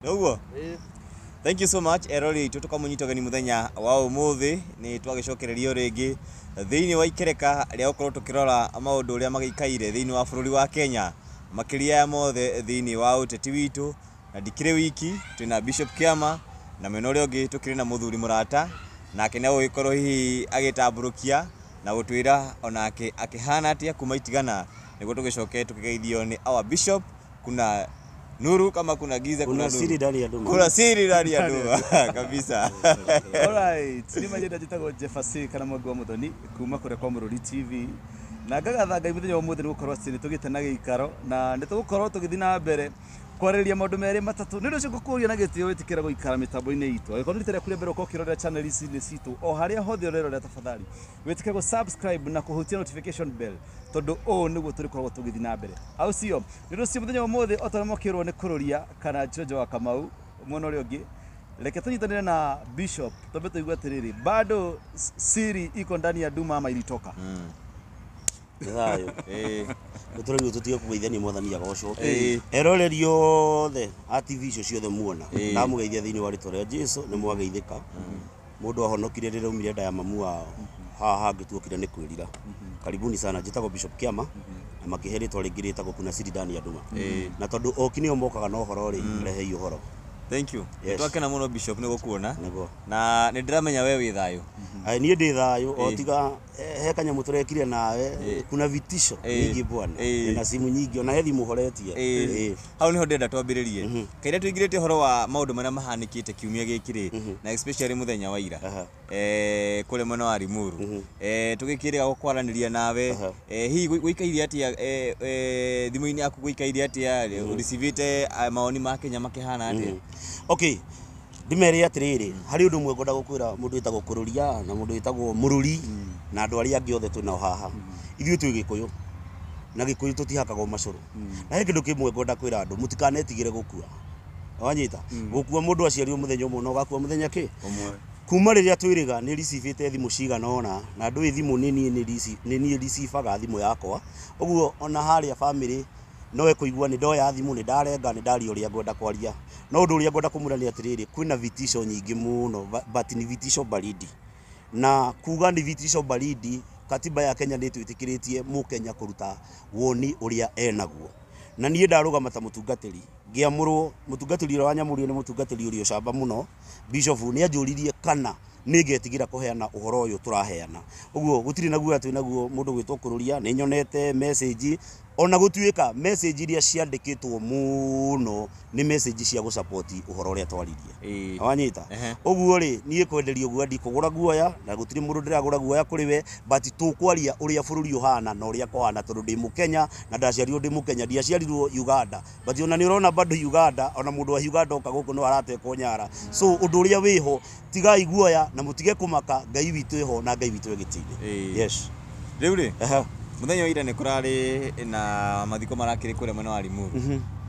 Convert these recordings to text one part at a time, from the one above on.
Ũguo. Thank you so much erori aitũ, tũkamũnyita ũgeni mũthenya wa ũmũthĩ. Nĩ twagĩcokererio rĩngĩ thĩinĩ wa ikereka rĩa gũkorwo tũkĩrora maũndũ ũrĩa magĩikaire thĩinĩ wa bũrũri wa Kenya, makĩria ya mothe thĩinĩ wa ũteti witũ. Na ndikĩrĩ wiki, twĩna Bishop Kĩama, na mwena ũrĩa ũngĩ tũkĩrĩ na mũthuri mũrata, nake nĩ agũgĩkorwo hihi agĩtambũrũkia na gũtwĩra onake akĩhana atĩa kuma itigana, nĩguo tũgĩcoke tũkĩgeithio nĩ our bishop. Kuna nuru kama kuna giza, kuna Kuna siri nuru, ndani ya nduma. Kuna siri ndani ya nduma kabisa. Alright, nĩ majenda njĩtagwo Jeffasi kana Mwangi wa Mũthoni kuma kũrĩa kwa Mũrũri TV, na ngagatha Ngai mũthenya wa ũmũthĩ nĩ gũkorwo atĩ nĩ tũgĩte na gĩikaro na nĩ tũgũkorwo tũgĩthiĩ na mbere kwarĩrĩria maũndũ merĩ matatũ. Nĩ ũndũ ũcio ngũkũria na gĩtĩo wĩtĩkĩra gũikara mĩtambo-inĩ itũ. Angĩkorwo nĩ rita rĩaku rĩa mbere ũkorwo ũkĩrorera channel ici nĩ citũ, o harĩa hothe ũrerorera, tafadhali wĩtĩkĩre gũ subscribe na kũhutia notification bell, tondũ ũũ nĩguo tũrĩkoragwo tũgĩthiĩ na mbere, au sio? Nĩ ũndũ ũcio mũthenya wa ũmũthĩ, o ta ũrĩa mwakĩrwo nĩ kũrũria kana Njonjo wa Kamau mwena ũrĩa ũngĩ, reke tũnyitanĩre na bishop twambe tũigue atĩrĩrĩ, bado siri iko ndani ya nduma ama ilitoka? Nĩ thayũ. Nĩ tũrerirwo tũtige kũgeithania, Mwathani agocwo. Eroreri othe a TV icio ciothe muona, ndamũgeithia thĩinĩ wa rĩtwa rĩa Jesu. Nĩ mwageithĩka. Mũndũ ahonokire rĩrĩa aumire nda ya mamu wao, haha hangĩ tuokire nĩ kwĩrira. Karibuni sana. Njĩtagwo Bishop Kĩama na makĩhe rĩtwa rĩngĩ rĩtagwo Kuna Siri Ndani ya Nduma, na tondũ oki nĩo mokaga na ũhoro rĩ, rehei ũhoro. Thank you. Yes. Twakena mũno, Bishop, nĩ gũkuona. Nĩguo. Na nĩ ndĩramenya we wĩ thayũ. Ai, niĩ ndĩ thayũ o tiga he kanyamũ tũrekire nawe. Kuna vitisho nyingi bwana. Na simu nyingi, ona he thimũ horetie. Hau niho ndĩrenda twambĩrĩrie kaira tũingĩrĩte ũhoro wa maũndũ marĩa mahanĩkĩte kiumia gĩkĩ rĩ, na especially mũthenya wa ira kũrĩa mwena wa Limuru. Tũgĩkĩrĩga kwaranĩria nawe, hihi gũikaire atĩa thimũ-inĩ yaku? Gũikaire atĩa? Ũricivĩte maoni ma Kenya makĩhana atĩa? Okay, ndimere atĩrĩrĩ, harĩ ũndũ ũmwe ngwenda gũkwĩra, mũndũ wĩtagwo kũrũria na mũndũ wĩtagwo mũrũri na andũ arĩa angĩ othe twĩnao haha. Ithuĩ twĩ Gĩkũyũ, na Gĩkũyũ tũtihakagwo macũrũ. Na he kĩndũ kĩmwe ngwenda kwĩra andũ, mũtikanetigĩre gũkua. Wanyita gũkua, mũndũ aciarirwo mũthenya ũmwe na ũgakua mũthenya kĩ Ũmwe. Kuma rĩrĩa twĩrĩga nĩ ricibĩte thimũ cigana ũna, na ndũĩ thimũ nĩ niĩ nĩ niĩ ricibaga thimũ yakwa ũguo. Ona harĩa family no ĩkũigua nĩ ndoya thimũ, nĩ ndarenga, nĩ ndaria ũrĩa ngwenda kwaria. No ũndũ ũrĩa ngwenda kũmwĩra nĩ atĩrĩrĩ, kwĩna vitisho nyingĩ mũno, but ni vitisho baridi. Na kuga ni vitisho baridi, katiba ya Kenya nĩ ĩtwĩtĩkĩrĩtie mũkenya kũruta woni ũrĩa enaguo. Na niĩ ndarũgama ta mũtungatĩri ngĩamũrwo, mũtungatĩri ũrĩa wanyamũrire nĩ mũtungatĩri ũrĩa ũcamba mũno, bishop, nĩ anjũririe kana nĩ ngetigĩra kũheana ũhoro ũyũ tũraheana. Ũguo gũtirĩ na guoya twĩ naguo. Mũndũ gwĩtwo kũrũria, nĩ nyonete message, ona gũtuĩka message iria ciandĩkĩtwo mũno nĩ message cia gũsupport ũhoro ũrĩa twaririe. Wanyita? Ũguo rĩ, niĩ kwenderio guoya ndikũgũra guoya, na gũtirĩ mũndũ ndĩragũra guoya kũrĩ we, but tũkwaria ũrĩa bũrũri ũhana na ũrĩa kũhana, tondũ ndĩ mũkenya na ndaciarirwo ndĩ mũkenya, ndiaciarirwo Uganda. But ona nĩ ũrona bado Uganda, ona mũndũ wa Uganda oka gũkũ no aratekwo nyara. So ũndũ ũrĩa wĩho, tigai guoya na mũtige kũmaka. Ngai witũ ĩho na Ngai witũ e gĩtĩ-inĩ. Yes. Rĩu rĩ, mũthenya wa ira nĩ kũrarĩ na mathiko marakĩrĩ kũrĩa mwena wa Limuru,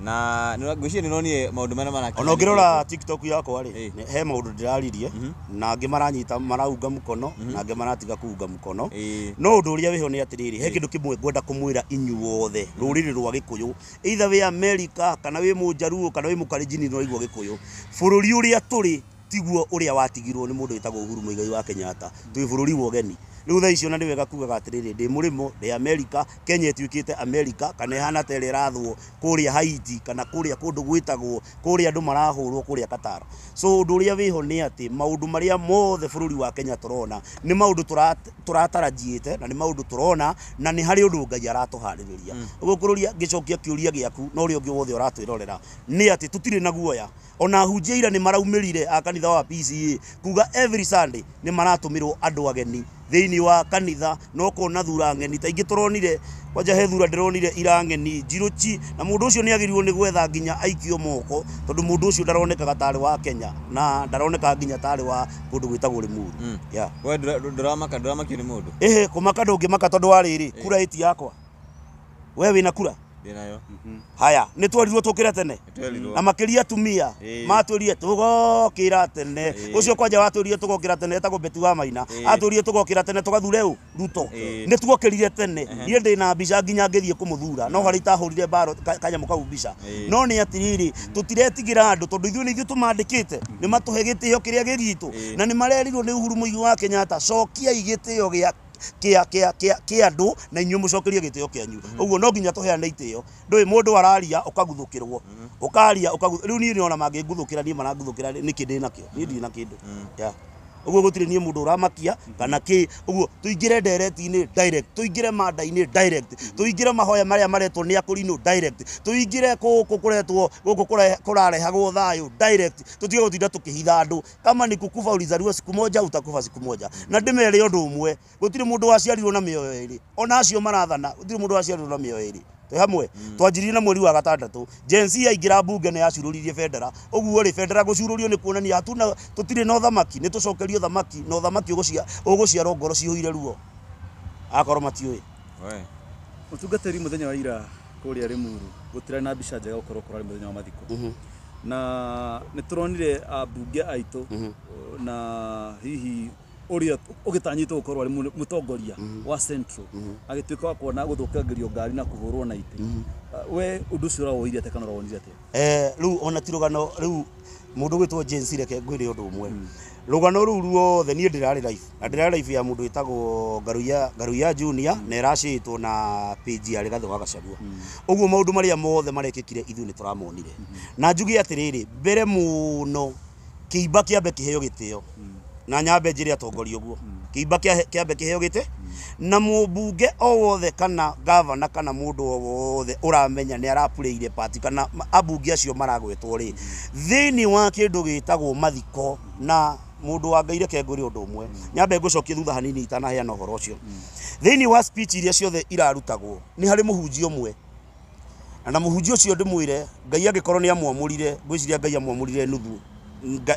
na ngwĩciria nĩ ũronire maũndũ marĩa marakĩrĩ. Ona ũngĩrora TikTok yakwa rĩ, he maũndũ ndĩraririe, na angĩ maranyita maraunga mũkono na angĩ maratiga kuunga mũkono. No ũndũ ũrĩa wĩho nĩ atĩrĩrĩ, he kĩndũ kĩmwe ngwenda kũmwĩra inyuothe rũrĩrĩ rwa Gĩkũyũ, either wĩ America kana wĩ Mũnjaruo kana wĩ Mũkalenjin, nĩ ũraigua Gĩkũyũ. Bũrũri ũrĩa tũrĩ tiguo ũrĩa watigirwo nĩ mũndũ wĩtagwo Uhuru Muigai wa Kenyatta. Twĩ bũrũri wa ũgeni rĩu thaa ici. Ona nĩ wega kugaga atĩrĩrĩ, ndĩ mũrĩmo, ndĩ America. Kenya ĩtuĩkĩte America, kana ĩhana ta ĩrĩa ĩrathwo kũrĩa Haiti kana kũrĩa kũndũ gwĩtagwo kũrĩa andũ marahũrwo kũrĩa Qatar. So ũndũ ũrĩa wĩho nĩ atĩ maũndũ marĩa mothe bũrũri wa Kenya tũrona nĩ maũndũ tũratarajiĩte na nĩ maũndũ tũrona, na nĩ harĩ ũndũ Ngai aratũharĩrĩria. Ũguo kũrũria, ngĩcokia kĩũria gĩaku na ũrĩa ũngĩ wothe ũratwĩrorera, nĩ atĩ tũtirĩ na guoya. Ona ahunjia ira nĩ maraumĩrire a kanitha wa PCA kuga every Sunday nĩ maratũmĩrwo andũ ageni thĩinĩ wa kanitha, na ũkona thura ng'eni ta ingĩ tũronire kwanja. He thura ndĩronire ira ng'eni njirũchi, na mũndũ ũcio nĩ agĩrĩirwo nĩ gwetha nginya aikio moko, tondũ mũndũ ũcio ndaronekaga tarĩ wa Kenya na ndaronekaga nginya tarĩ wa kũndũ gwĩtagwo Limuru. Yeah. We ndũramaka, ndũramakio nĩ mũndũ? Ĩhĩ, kũmaka ndũngĩmaka, tondũ wa rĩrĩ, kura ĩti yakwa. We wĩna kura? Ndĩnayo. Haya, nĩ twerirwo tũkĩre tene. Twerirwo. Na makĩria atumia matwĩrire tũgokĩra tene. Ũcio kwanja watwĩrire tũgokĩra tene etagwo Betty wa Maina. Atwĩrire tũgokĩra tene tũgathure ũ? Ruto. Nĩ tuokĩrire tene. Niĩ ndĩna mbica nginya ngĩthiĩ kũmũthura, no harĩa itahũrire mbaro kanyamũ kau mbica. No nĩ atĩrĩrĩ, tũtiretigĩra andũ tondũ ithuĩ nĩ ithuĩ tũmandĩkĩte, nĩ matũhe gĩtĩo kĩrĩa gĩ gitũ. Na nĩ marerirwo nĩ Uhuru Mũigai wa Kenyatta, cokiai gĩtĩo gĩa kĩa kĩa kĩa kĩa andũ na inyuĩ mũcokerie gĩtĩo kĩanyu. Ũguo no nginya tũheane itĩo. Ndũĩ mũndũ araria ũkaguthũkĩrwo, ũkaria ũkaguthũkĩrwo. Rĩu niĩ ona mangĩnguthũkĩra niĩ maranguthũkĩra nĩkĩ ndĩ nakĩo? Niĩ ndirĩ na kĩndũ. Yeah. Ũguo gũtirĩ niĩ mũndũ ũramakia kana kĩ. Ũguo tũingĩre ndereti-inĩ direct, tũingĩre manda-inĩ direct, tũingĩre mahoya marĩa maretwo nĩ akũrinũ direct, tũingĩre gũkũ kũretwo gũkũ kũrarehagwo thayũ direct, tũtige gũtinda tũkĩhitha andũ. Kama ni kukufa ulizaliwa siku moja utakufa siku moja. Na ndĩmere ũndũ ũmwe, gũtirĩ mũndũ waciarirwo na mĩoyo ĩrĩ. Ona acio marathana, gũtirĩ mũndũ waciarirwo na mĩoyo ĩrĩ. Twĩ hamwe? Twanjirie na mweri wa gatandatũ. Gen Z yaingĩra mbunge nĩ yacurũririe bendera. Ũguo rĩ, bendera gũcurũrio nĩ kuonania hatuna, tũtirĩ na ũthamaki, nĩ tũcokerio ũthamaki, na ũthamaki ũgũciarwo ngoro cihũire ruo. Akorwo matiũĩ. Mũtungatĩri, mũthenya wa ira kũrĩa Limuru gũtirarĩ na mbica njega gũkorwo kũrarĩ mũthenya wa mathiko. Na nĩ tũronire ambunge aitũ na hihi ũrĩa ũgĩtanyĩtwo gũkorwo arĩ mũtongoria wa Central agĩtuĩka wa kuona gũthũkangĩrio ngari na kũhũrwo na itĩ. We ũndũ ũcio ũrawoire atĩa kana ũrawonire atĩa? Rĩu ona ti rũgano rĩu mũndũ ũgwĩtwo James, reke ngwĩre ũndũ ũmwe. Rũgano rũu ruothe niĩ ndĩrarĩ live, na ndĩrarĩ live ya mũndũ wĩtagwo Ngaruiya, Ngaruiya Junior, na ĩracĩtwo na page ya Rigathĩ wa Gachagua. Ũguo maũndũ marĩa mothe marekĩkire ithuĩ nĩ tũramonire. Na njuge atĩrĩrĩ, mbere mũno kĩimba kĩambe kĩheo gĩtĩo, na nyambe njĩre atongoria ũguo, kĩimba kĩambe kĩheo gĩtĩ, na mũmbunge o wothe kana gavana kana mũndũ o wothe ũramenya nĩ arapurĩire party kana ambunge acio maragwetwo rĩ, thĩinĩ wa kĩndũ gĩtagwo mathiko. Na mũndũ wa Ngai, reke ngwĩre ũndũ ũmwe, nyambe ngũcokie thutha hanini itanaheana ũhoro ũcio. Thĩinĩ wa speech iria ciothe irarutagwo, nĩ harĩ mũhunjia ũmwe, na mũhunjia ũcio ndĩmwĩre, Ngai angĩkorwo nĩ amwamũrire, ngwĩciria Ngai amwamũrire nuthu,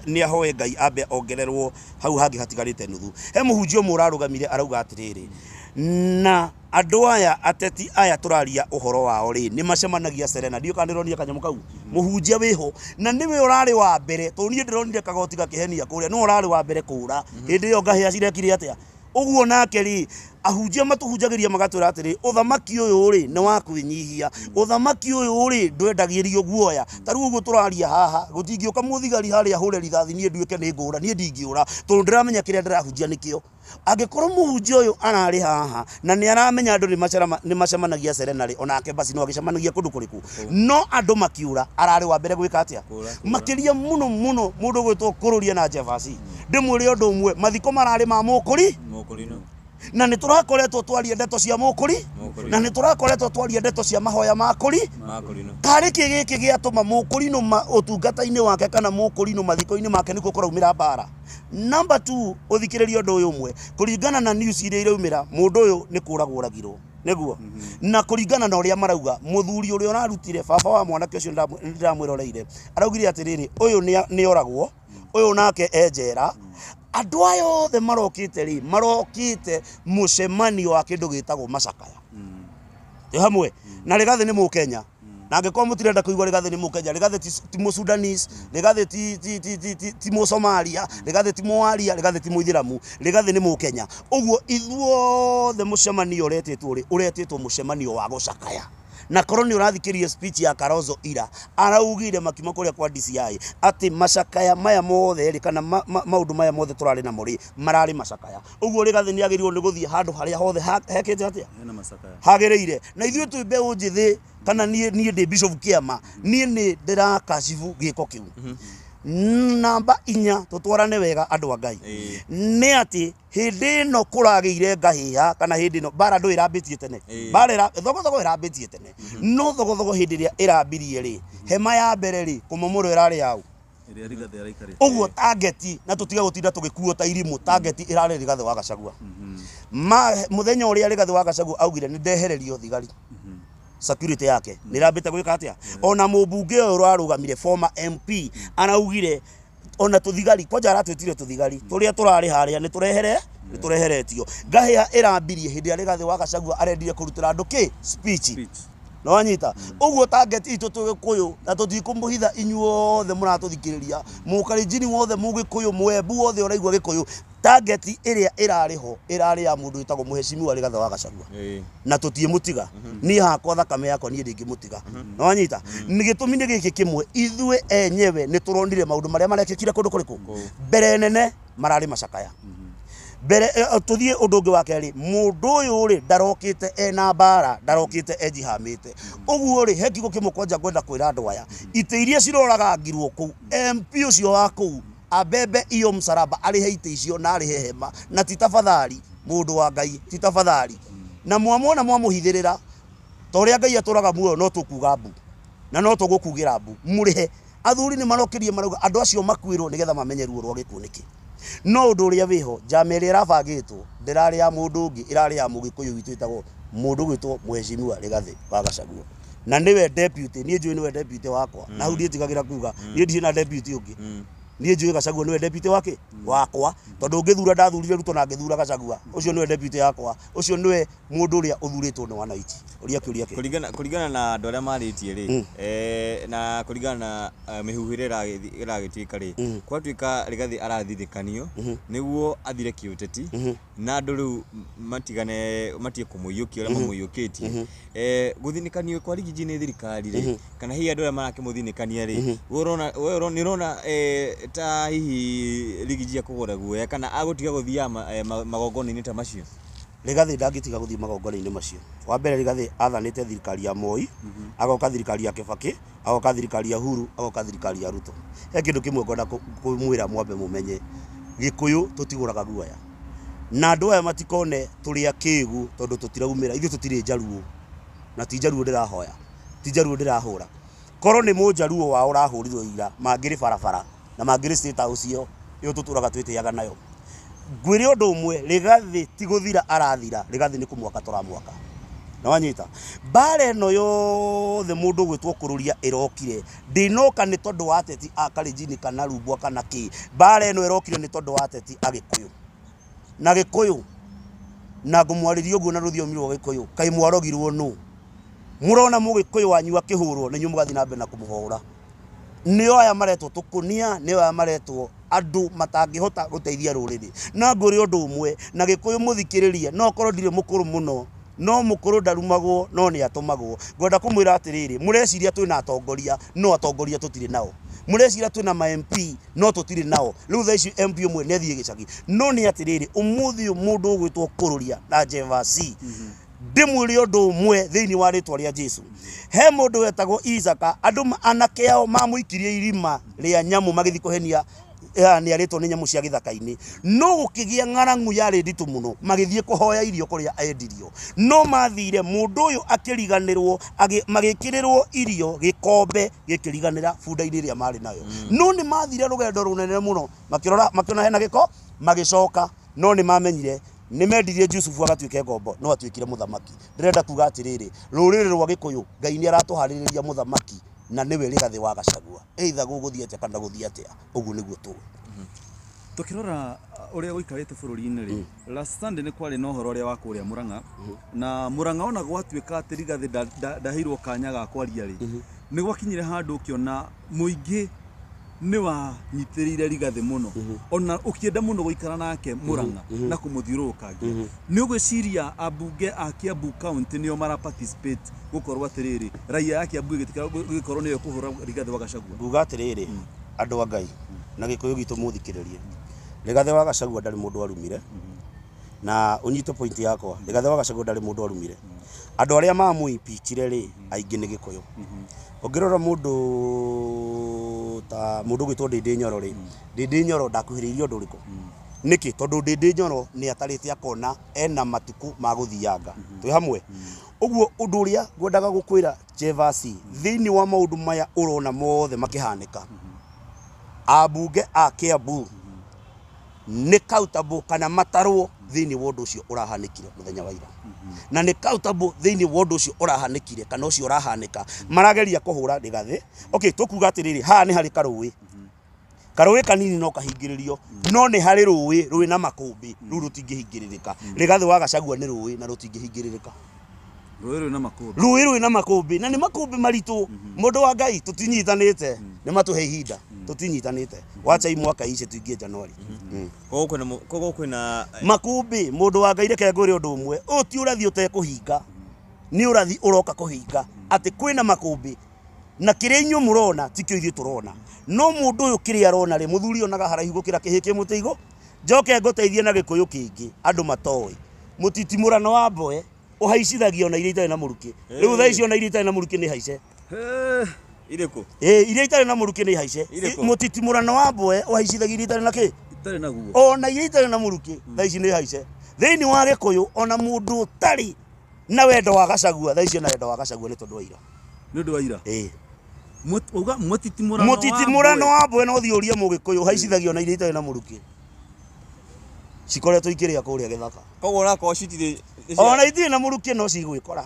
nĩ ahoe Ngai ambe ongererwo hau hangĩ hatigarĩte nuthu. He mũhunjia ũmwe ũrarũgamire arauga atĩrĩrĩ, na andũ aya ateti aya tũraria ũhoro wao rĩ, nĩ macemanagia Serena. Ndiũĩ kana ndĩronire kanyamũ kau. Mũhunjia wĩho, na nĩwe ũrarĩ wa mbere, tondũ niĩ ndĩronire kagoti gakĩhenia kũrĩa, nĩwe ũrarĩ wa mbere kũra hĩndĩ ĩyo ngahĩa cirekire atĩa. Ũguo nake rĩ, ahunjia matũhunjagĩria magatwĩra atĩrĩ, ũthamaki ũyũ rĩ nĩ wa kwĩnyihia, ũthamaki ũyũ rĩ ndwendagĩrio guoya. Ta rĩu ũguo tũraria haha, gũtingĩũka mũthigari harĩa hũre rithathi niĩ nduĩke nĩ ngũra, niĩ ndingĩũra, tondũ ndĩramenya kĩrĩa ndĩrahunjia nĩkĩo. Angĩkorwo mũhunjia ũyũ ararĩ haha na nĩ aramenya andũ nĩ macemanagia Serena rĩ, onake basi no agĩcemanagia kũndũ kũrĩkũ, no andũ makiũra, ararĩ wa mbere gwĩka atĩa? Makĩria mũno mũno mũndũ ũgwĩtwo Kũrũria na Jebasi. Ndĩmwĩre ũndũ ũmwe, mathiko mararĩ ma mũkũri, na nĩ tũrakoretwo twaria ndeto cia mũkũri, na nĩ tũrakoretwo twaria ndeto cia mahoya ma kũri. Karĩ kĩ gĩkĩ gĩatũma mũkũrinũ ũtungata-inĩ wake kana mũkũrinũ mathiko-inĩ make nĩkuo kũraumĩra mbara? Number 2, ũthikĩrĩrie ũndũ ũyũ ũmwe, kũringana na news iria iraumĩra, mũndũ ũyũ nĩ kũragwo oragirwo, nĩguo? Na kũringana na ũrĩa marauga, mũthuri ũrĩa ũrarutire, baba wa mwanake ũcio ndĩramwĩroreire, araugire atĩrĩrĩ, ũyũ nĩ oragwo, ũyũ nake e njera. Andũ aya othe marokĩte rĩ, marokĩte mũcemanio wa kĩndũ gĩtagwo macakaya. Twĩ hamwe? Na Rigathĩ nĩ mũkenya. Na angĩkorwo mũtirenda kũigua Rigathĩ nĩ mũkenya, Rigathĩ ti mũsudanese, Rigathĩ ti mũsomalia, Rigathĩ ti mũwaria, Rigathĩ ti mũithĩramu, Rigathĩ nĩ mũkenya. Ũguo ithuothe mũcemanio ũretĩtwo rĩ, ũretĩtwo mũcemanio wa gũcakaya. Na korwo nĩ ũrathikĩrĩria speech ya Kalonzo ira, araugire makiuma kũrĩa kwa DCI atĩ macakaya maya mothe rĩ, kana maũndũ maya mothe tũrarĩ namo rĩ, mararĩ macakaya. Ũguo Rigathĩ nĩ agĩrĩirwo nĩ gũthiĩ handũ harĩa hothe hekĩte atĩa? Hena macakaya. Hagĩrĩire. Na ithuĩ twĩ mbeũ njĩthĩ, kana niĩ ndĩ Bishop Kĩama, niĩ nĩ ndĩrakashibu gĩko kĩu. Namba 4, tũtwarane wega andũ a Ngai. Nĩ atĩ hĩndĩ ĩno kũragĩire ngahĩha, kana hĩndĩ ĩno mbara ndũĩ ĩrambĩtie tene. Mbara thogothogo ĩrambĩtie tene. No thogothogo hĩndĩ ĩrĩa ĩrambirie rĩ, hema ya mbere rĩ, kũmomorwo ĩrarĩ yaũ? Ĩrĩa Rigathĩ araikarĩte. Ũguo target, na tũtige gũtinda tũgĩkuo ta irimũ, target ĩrarĩ Rigathĩ wa Gachagua. Mũthenya ũrĩa Rigathĩ wa Gachagua augire nĩ ndehererio thigari, security yake nĩ ĩrambĩte gwĩka atĩa? Ona mũmbunge ũyũ ũrarũgamire, former MP, araugire ona tũthigari, kwanja aratwĩtire tũthigari tũrĩa tũrarĩ harĩa nĩ tũrehere, nĩ tũreheretio. Ngahĩha ĩrambirie hĩndĩ ĩrĩa Rigathĩ wa Gachagua arendire kũrutĩra andũ kĩ? Speech. Speech. Nĩwanyita? Ũguo target itũ twĩ Gĩkũyũ na tũtikũmũhitha inyuothe mũratũthikĩrĩria, mũkalenjini wothe, mũgĩkũyũ, mũembu wothe ũraigua Gĩkũyũ, target ĩrĩa ĩrarĩ ho ĩrarĩ ya mũndũ wĩtagwo Mũheshimiwa Rigathĩ wa Gachagua. Na tũtiĩmũtiga. Niĩ hakwa thakame yakwa niĩ ndingĩmũtiga. Nĩwanyita? Nĩ gĩtũmi nĩ gĩkĩ kĩmwe, ithuĩ enyewe nĩ tũronire maũndũ marĩa marekĩkire kũndũ kũrĩkũ? Mbere nene mararĩ macakaya. Mbere tũthiĩ ũndũ ũngĩ wa kerĩ, mũndũ ũyũ rĩ ndarokĩte ena mbara, ndarokĩte ejihamĩte. Ũguo rĩ, he kiugo kĩmwe kwanja ngwenda kwĩra andũ aya, itĩ iria ciroragangirwo kũu, MP ũcio wa kũu abebe iyo msalaba, arĩhe itĩ icio na arĩhe hema, na ti tafadhali, mũndũ wa Ngai, ti tafadhali. Na mwamwona mwamũhithĩrĩra, ta ũrĩa Ngai atũraga muoyo, no tũkuga mbu na no tũgũkugĩra mbu mũrĩhe. Athuri nĩ marokĩrie marauga andũ acio makuĩrwo nĩgetha mamenye ruo rwa gĩkuũ nĩkĩ. No ũndũ ũrĩa wĩho, njama ĩrĩa ĩrabangĩtwo ndĩrarĩ ya mũndũ ũngĩ, ĩrarĩ ya mũgĩkũyũ witũ ĩtagwo mũndũ ũgwĩtwo Mheshimiwa Rigathĩ wa Gachagua. Na nĩwe deputy, niĩ njũĩ nĩwe deputy wakwa, na hau ndiĩtigagĩra kuga, niĩ ndirĩ na deputy ũngĩ. Niĩ njũĩ Gachagua nĩwe deputy wake wakwa, tondũ ngĩthura ndathurire Ruto na ngĩthura Gachagua. Ũcio nĩwe deputy yakwa, ũcio nĩwe mũndũ ũrĩa ũthurĩtwo nĩ wananchi. Ũria kĩũria kĩ. Kũringana na andũ arĩa marĩtie rĩ, na kũringana na mĩhuhu ĩrĩa ĩragĩtuĩka rĩ, gwatuĩka Rigathĩ arathirĩkanio nĩguo athire kĩũteti na andũ rĩu matigane matige kũmũiyũkia ũrĩa mamũiyũkĩtie. Gũthinĩkanio kwa Rigiji nĩ thirikari rĩ, kana hihi andũ arĩa marakĩmũthinĩkania rĩ, we ũrona we nĩ ũrona ta hihi Rigiji akũgũra guoya kana agũtiga gũthiaga magongona-inĩ ta macio? Rigathĩ ndangĩtiga gũthiĩ magongona-inĩ macio. Wa mbere Rigathĩ athanĩte thirikari ya Moi, agoka thirikari ya Kibaki, agoka thirikari ya Uhuru, agoka thirikari ya Ruto. He kĩndũ kĩmwe ngwenda kũmwĩra mwambe mũmenye, Gĩkũyũ tũtigũraga guoya. Na andũ aya matikone tũrĩ akĩgu tondũ tũtiraumĩra, ithuĩ tũtirĩ njaruo. Na ti njaruo ndĩrahoya, ti njaruo ndĩrahũra. Korwo nĩ mũnjaruo wao ũrahũrirwo ira, mangĩrĩ barabara na mangĩrĩ State House ĩyo, ĩyo tũtũraga twĩtĩaga nayo. Ngwĩre ũndũ ũmwe, Rigathĩ ti gũthira arathira, Rigathĩ nĩ kũmwaka tũramwaka. Na wanyita? Mbara ĩno yothe mũndũ ũgwĩtwo kũrũria ĩrokire, ndĩnoka nĩ tondũ wa ateti a Kalenjin kana Rumbwa kana kĩ. Mbara ĩno ĩrokire nĩ tondũ wa ateti a Gĩkũyũ. Na Gĩkũyũ, na ngũmwarĩria ũguo na rũthiomi rwa Gĩkũyũ, kaĩ mwarogirwo nũ? Mũrona mũgĩkũyũ wanyu akĩhũrwo, na inyuĩ mũgathiĩ na mbere na kũmũhũra. Nĩo aya maretwo tũkũnia, nĩo aya maretwo andũ matangĩhota gũteithia rũrĩrĩ. Na ngwĩre ũndũ ũmwe, na Gĩkũyũ mũthikĩrĩrie, no korwo ndirĩ mũkũrũ mũno, no mũkũrũ ndarumagwo, no nĩ atũmagwo. Ngwenda kũmwĩra atĩrĩrĩ, mũreciria twĩna atongoria, no atongoria tũtirĩ nao. Mũreciria twĩna ma MP, no tũtirĩ nao. Rĩu thaa ici MP ũmwe nĩ athiĩ gĩcagi. No nĩ atĩrĩrĩ, ũmũthĩ ũyũ mũndũ ũgwĩtwo Kũrũria na Jevasi, ndĩmwĩre ũndũ ũmwe thĩinĩ wa rĩtwa rĩa Jesu. He mũndũ wetagwo Isaka, andũ anake ao mamũikirie irima rĩa nyamũ magĩthiĩ kũhenia nĩ arĩtwo nĩ nyamũ cia gĩthaka-inĩ. No gũkĩgĩa ng'arangu yarĩ nditũ mũno, magĩthiĩ kũhoya irio kũrĩa endirio. No mathire, mũndũ ũyũ akĩriganĩrwo, magĩkĩrĩrwo irio gĩkombe gĩkĩriganĩra bunda-inĩ ĩrĩa marĩ nayo. No nĩ mathire rũgendo rũnene mũno, makĩrora makĩona hena gĩko, magĩcoka, no nĩ mamenyire nĩ mendirie Jusufu agatuĩke ngombo, no atuĩkire mũthamaki. Ndĩrenda kuga atĩrĩrĩ, rũrĩrĩ rwa Gĩkũyũ, Ngai nĩ aratũharĩrĩria mũthamaki na nĩwe Rigathĩ wa Gachagua. Either gũgũthiĩ atĩa kana gũthiĩ atĩa, ũguo nĩguo tũĩ. Tukirora ũrĩa gũikarĩte bũrũri-inĩ rĩ, last Sunday nĩ kwarĩ na ũhoro ũrĩa wa kũrĩa Murang'a, na Murang'a ona gwatuĩka atĩ Rigathĩ ndaheirwo kanya ga kwaria rĩ, nĩ gwakinyire handũ ũkĩona mũingĩ nĩ wanyitĩrĩire Rigathĩ mũno, ona ũkĩenda mũno gũikara nake Murang'a na kũmũthiũrũrũkangia. Nĩ ũgwĩciria ambunge a Kiambu County nĩo mara participate gũkorwo atĩrĩrĩ raia ya Kiambu ĩgĩtĩkĩra gũgĩkorwo nĩyo ĩkũhũra Rigathĩ wa Gachagua? Nguga atĩrĩrĩ, andũ a Ngai na Gĩkũyũ gitũ mũthikĩrĩrie, Rigathĩ wa Gachagua ndarĩ mũndũ arumire, na ũnyite point yakwa, Rigathĩ wa Gachagua ndarĩ mũndũ arumire. Andũ arĩa mamũimpeachire rĩ, aingĩ nĩ Gĩkũyũ. Ũngĩrora mũndũ ta mũndũ ũgwĩtwo Ndĩndĩ Nyoro rĩ, Ndĩndĩ Nyoro ndakuhĩrĩirie ũndũ ũrĩkũ? Nĩkĩ? Tondũ Ndĩndĩ Nyoro nĩ atarĩte akona ena matukũ ma gũthianga. Twĩ hamwe? Ũguo ũndũ ũrĩa ngwendaga gũkwĩra Jevasi, thĩinĩ wa maũndũ maya ũrona mothe makĩhanĩka, ambunge a Kiambu nĩ countable kana matarwo thĩinĩ wa ũndũ ũcio ũrahanĩkire mũthenya wa ira. Na nĩ countable thĩinĩ wa ũndũ ũcio ũrahanĩkire kana ũcio ũrahanĩka, marageria kũhũra Rigathĩ. Okay, tũkuga atĩrĩrĩ, haha nĩ harĩ karũĩ. Karũĩ kanini no kahingĩrĩrio, no nĩ harĩ rũĩ rwĩna makũmbĩ, rũu rũtingĩhingĩrĩrĩka. Rigathĩ wa Gachagua nĩ rũĩ na rũtingĩhingĩrĩrĩka. Rũĩ rwĩna makũmbĩ. Rũĩ rwĩna makũmbĩ na nĩ makũmbĩ maritũ. Mũndũ wa Ngai, tũtinyitanĩte, nĩ matũhe ihinda, tũtinyitanĩte. Wachai mwaka ici tuingie Januari. Koguo kwĩna koguo kwĩna Makũmbĩ, mũndũ wa Ngai, reke ngwĩre ũndũ ũmwe, ũyũ ti ũrathi ũtekũhinga, nĩ ũrathi ũroka kũhinga atĩ kwĩna makũmbĩ na kĩrĩa inyuĩ mũrona tikĩo ithuĩ tũrona. No mũndũ ũyũ kĩrĩa arona rĩ, mũthuri onaga haraihu gũkĩra kĩhĩ kĩ mũtĩ igũ. Njoke ngũteithie na Gĩkũyũ kĩngĩ andũ matoĩ, mũtitimũrano wa mboe ũhaicithagio na iria itarĩ na mũrukĩ. Rĩu thaa ici ona iria itarĩ na mũrukĩ nĩ haice. Irĩkũ? Ĩ, iria itarĩ na mũrukĩ nĩ haice. Irĩkũ? Mũtitimũrano wa mboe ũhaicithagia iria itarĩ na kĩ? Itarĩ naguo. Ona iria itarĩ na mũrukĩ thaa ici nĩ haice. Thĩinĩ wa Gĩkũyũ, ona mũndũ ũtarĩ na wendo wa Gacagua thaa ici ena wendo wa Gacagua nĩ tondũ wa ira. Nĩ ũndũ wa ira. Ĩ. Wauga mũtitimũrano wa Mũtitimũrano mboe. wa mboe no thiĩ ũrie Mũgĩkũyũ, ũhaicithagio na iria itarĩ na mũrukĩ, cikoretwo ikĩrĩa kũrĩa gĩthaka. Koguo onakorwo citirĩ Ona itirĩ na mũrukĩ no cigwĩkora.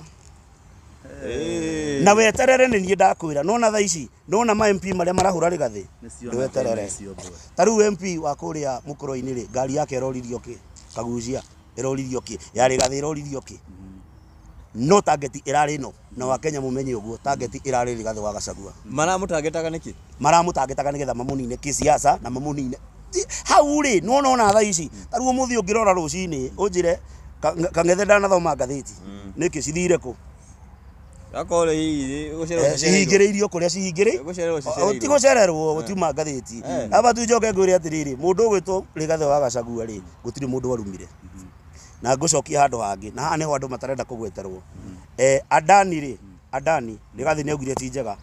Na weterere, nĩ niĩ ndakwĩra, nona thaa ici nona ma MP marĩa marahũra rĩgathĩ. Nĩcio. Ndweterere. Nĩcio mboe. Ta rĩu MP wa kũrĩa mũkũrũ-inĩ rĩ, ngari yake ĩroririo kĩ? Kagucia ĩroririo kĩ? Ya rĩgathĩ ĩroririo kĩ? No target ĩrarĩ ĩno, na Wakenya mũmenye ũguo, target ĩrarĩ Rigathĩ wa Gachagua. Maramũtangĩtaga nĩkĩ? Maramũtangĩtaga nĩgetha mamũnine kĩsiasa na mamũnine hau rĩ, nĩwona ona thaa ici, ta rĩu ũmũthĩ ũngĩrora rũcinĩ ũnjĩre Kang'ethe ndanathoma ngathĩti nĩkĩ cithire kũ? Gakorwo hihi gũcererwo Cihingĩrĩirio kũrĩa cihingĩrĩ. Gũcererwo O, ti cicereirwo. gũcererwo, gũtiuma ngathĩti. Aba tu njoke ngwĩre atĩrĩrĩ, mũndũ ũgwĩtwo Rigathĩ wa Gachagua rĩ, gũtirĩ mũndũ arumire. Na ngũcokia handũ hangĩ, na haha nĩho andũ matarenda kũgweterwo. Adani rĩ, Adani Rigathĩ nĩ augire ti njega,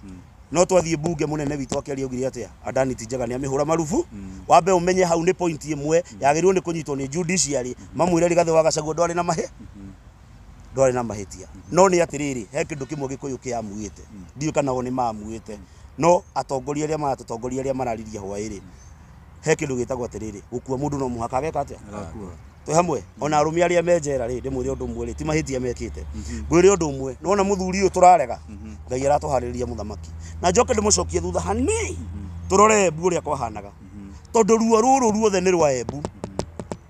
no twathiĩ mbunge mũnene witũ akĩaria augire atĩa? Adani ti njega, nĩ amĩhũra marubu. Wambe ũmenye hau nĩ point ĩmwe yagĩrĩirwo nĩ kũnyitwo nĩ judiciary, mamwĩre Rigathĩ wa Gachagua ndwarĩ na mahĩ ndwarĩ na mahĩtia. No nĩ atĩrĩrĩ, he kĩndũ kĩmwe Gĩkũyũ kĩamuĩte, ndiũĩ kana o nĩ mamuĩte, no atongoria arĩa maratũtongoria, arĩa mararirie hwaĩ-rĩ, he kĩndũ gĩtagwo atĩrĩrĩ, gũkua mũndũ no mũhaka ageka atĩa? Agakua. Twĩ hamwe, ona arũme arĩa me njera rĩ, ndĩmwĩre ũndũ ũmwe rĩ, ti mahĩtia mekĩte. Ngwĩre ũndũ ũmwe, nĩwona mũthuri ũyũ tũrarega, Ngai aratũharĩrĩria mũthamaki. Na njoke ndĩmũcokie thutha hanini, tũrore Embu ũrĩa kwahanaga, tondũ ruo rũrũ ruothe nĩ rwa Embu.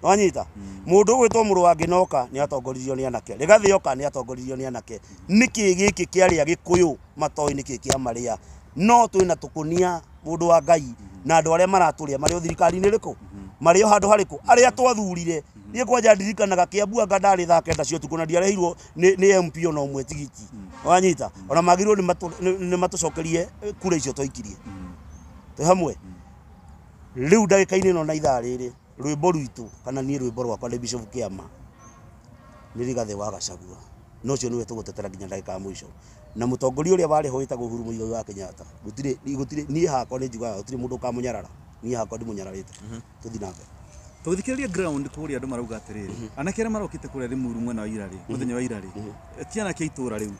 Wanyita mũndũ ũgwĩtwo mũrũ wa Ngĩnoka nĩ atongoririo nĩ anake, Rĩgathĩ oka nĩ atongoririo nĩ anake. Nĩkĩ gĩkĩ kĩarĩa Gĩkũyũ matoĩ nĩkĩ kĩamarĩa? No twĩna tũkũnia, mũndũ wa Ngai, na andũ arĩa maratũrĩa marĩ o thirikari-inĩ ĩrĩkũ, marĩ o handũ harĩkũ, arĩa twathurire. Niĩ kwanja ndirikanaga Kĩambu anga ndarĩ thaa 9 cia ũtukũ na ndiarehirwo nĩ MP ona ũmwe tigiti. Wanyita ona magĩrĩirwo nĩ matũcokerie kura icio twaikirie. Twĩ hamwe rĩu ndagĩka-inĩ ĩno na ithaa rĩrĩ, rwĩmbo rwitũ, kana niĩ rwĩmbo rwakwa nĩ Bishop Kĩama, nĩ Rigathĩ wa Gachagua, na ũcio nĩwe tũgũtetera nginya ndagĩka ya mũico. Na mũtongoria ũrĩa warĩ ho wĩtagwo Uhuru Muigai wa Kenyatta, gũtirĩ gũtirĩ, niĩ hakwa nĩ njugaga gũtirĩ mũndũ ũkamũnyarara, niĩ hakwa ndimũnyararĩte. Tũthiĩ na mbere. Tũgĩthikĩrĩria ground kũrĩa, andũ marauga atĩrĩrĩ, anake arĩa marokĩte kũrĩa Limuru mwena wa ira rĩ, mũthenya wa ira rĩ, ti anake a itũra rĩu,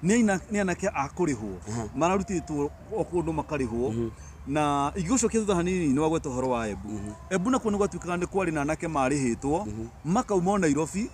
nĩ anake a kũrĩhwo, mararutĩtwo o kũndũ makarĩhwo. Na ingĩgũcokia thutha hanini, nĩ wagweta ũhoro wa Embu. Embu nakuo nĩ gwatuĩkaga nĩ kwarĩ na anake marĩhĩtwo makauma o Nairobi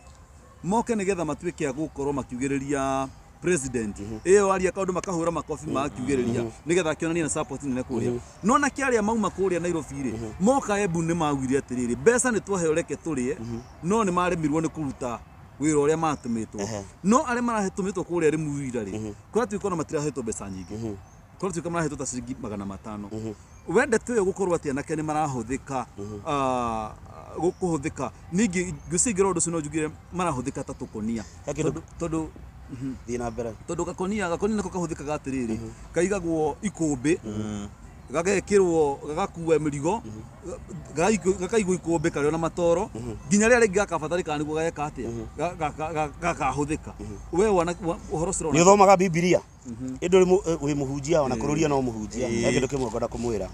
moke nĩgetha matuĩke a gũkorwo makiugĩrĩria president ĩyo, aria kaũndũ makahũra makobi, makiugĩrĩria nĩgetha akĩonanie na support nene kũrĩa. No anake arĩa mauma kũrĩa Nairobi rĩ, moka Embu nĩ maugire atĩrĩrĩ, mbeca nĩ twaheo, reke tũrĩe, no nĩ maremirwo nĩ kũruta wĩra ũrĩa matũmĩtwo. No arĩa maratũmĩtwo kũrĩa Limuru ira rĩ, kũratuĩka ona matirahetwo mbeca nyingĩ, kũratuĩka marahetwo ta ciringi 500. We ndeto ĩyo gũkorwo atĩ anake nĩ marahũthĩka, kũhũthĩka ningĩ ngwĩciria ũndũ ũcio no njugire marahũthĩka ta tũkonia. He kĩndũ- Tondũ Thiĩ na mbere. Tondũ gakonia nĩko kahũthĩkaga atĩrĩrĩ, kaigagwo ikũmbĩ, gagekĩrwo, gagakua mĩrigo, gakaigwo ikũmbĩ karĩ ona matoro nginya rĩrĩa rĩngĩ gakabatarĩkana nĩguo gageka atĩa? Gakahũthĩka. We wana ũhoro ũcio Nĩ ũrona? ũthomaga Bibilia ĩndũ wĩ mũhunjia, ona kũrũria no mũhunjia. He kĩndũ kĩmwe ngwenda kũmwĩra,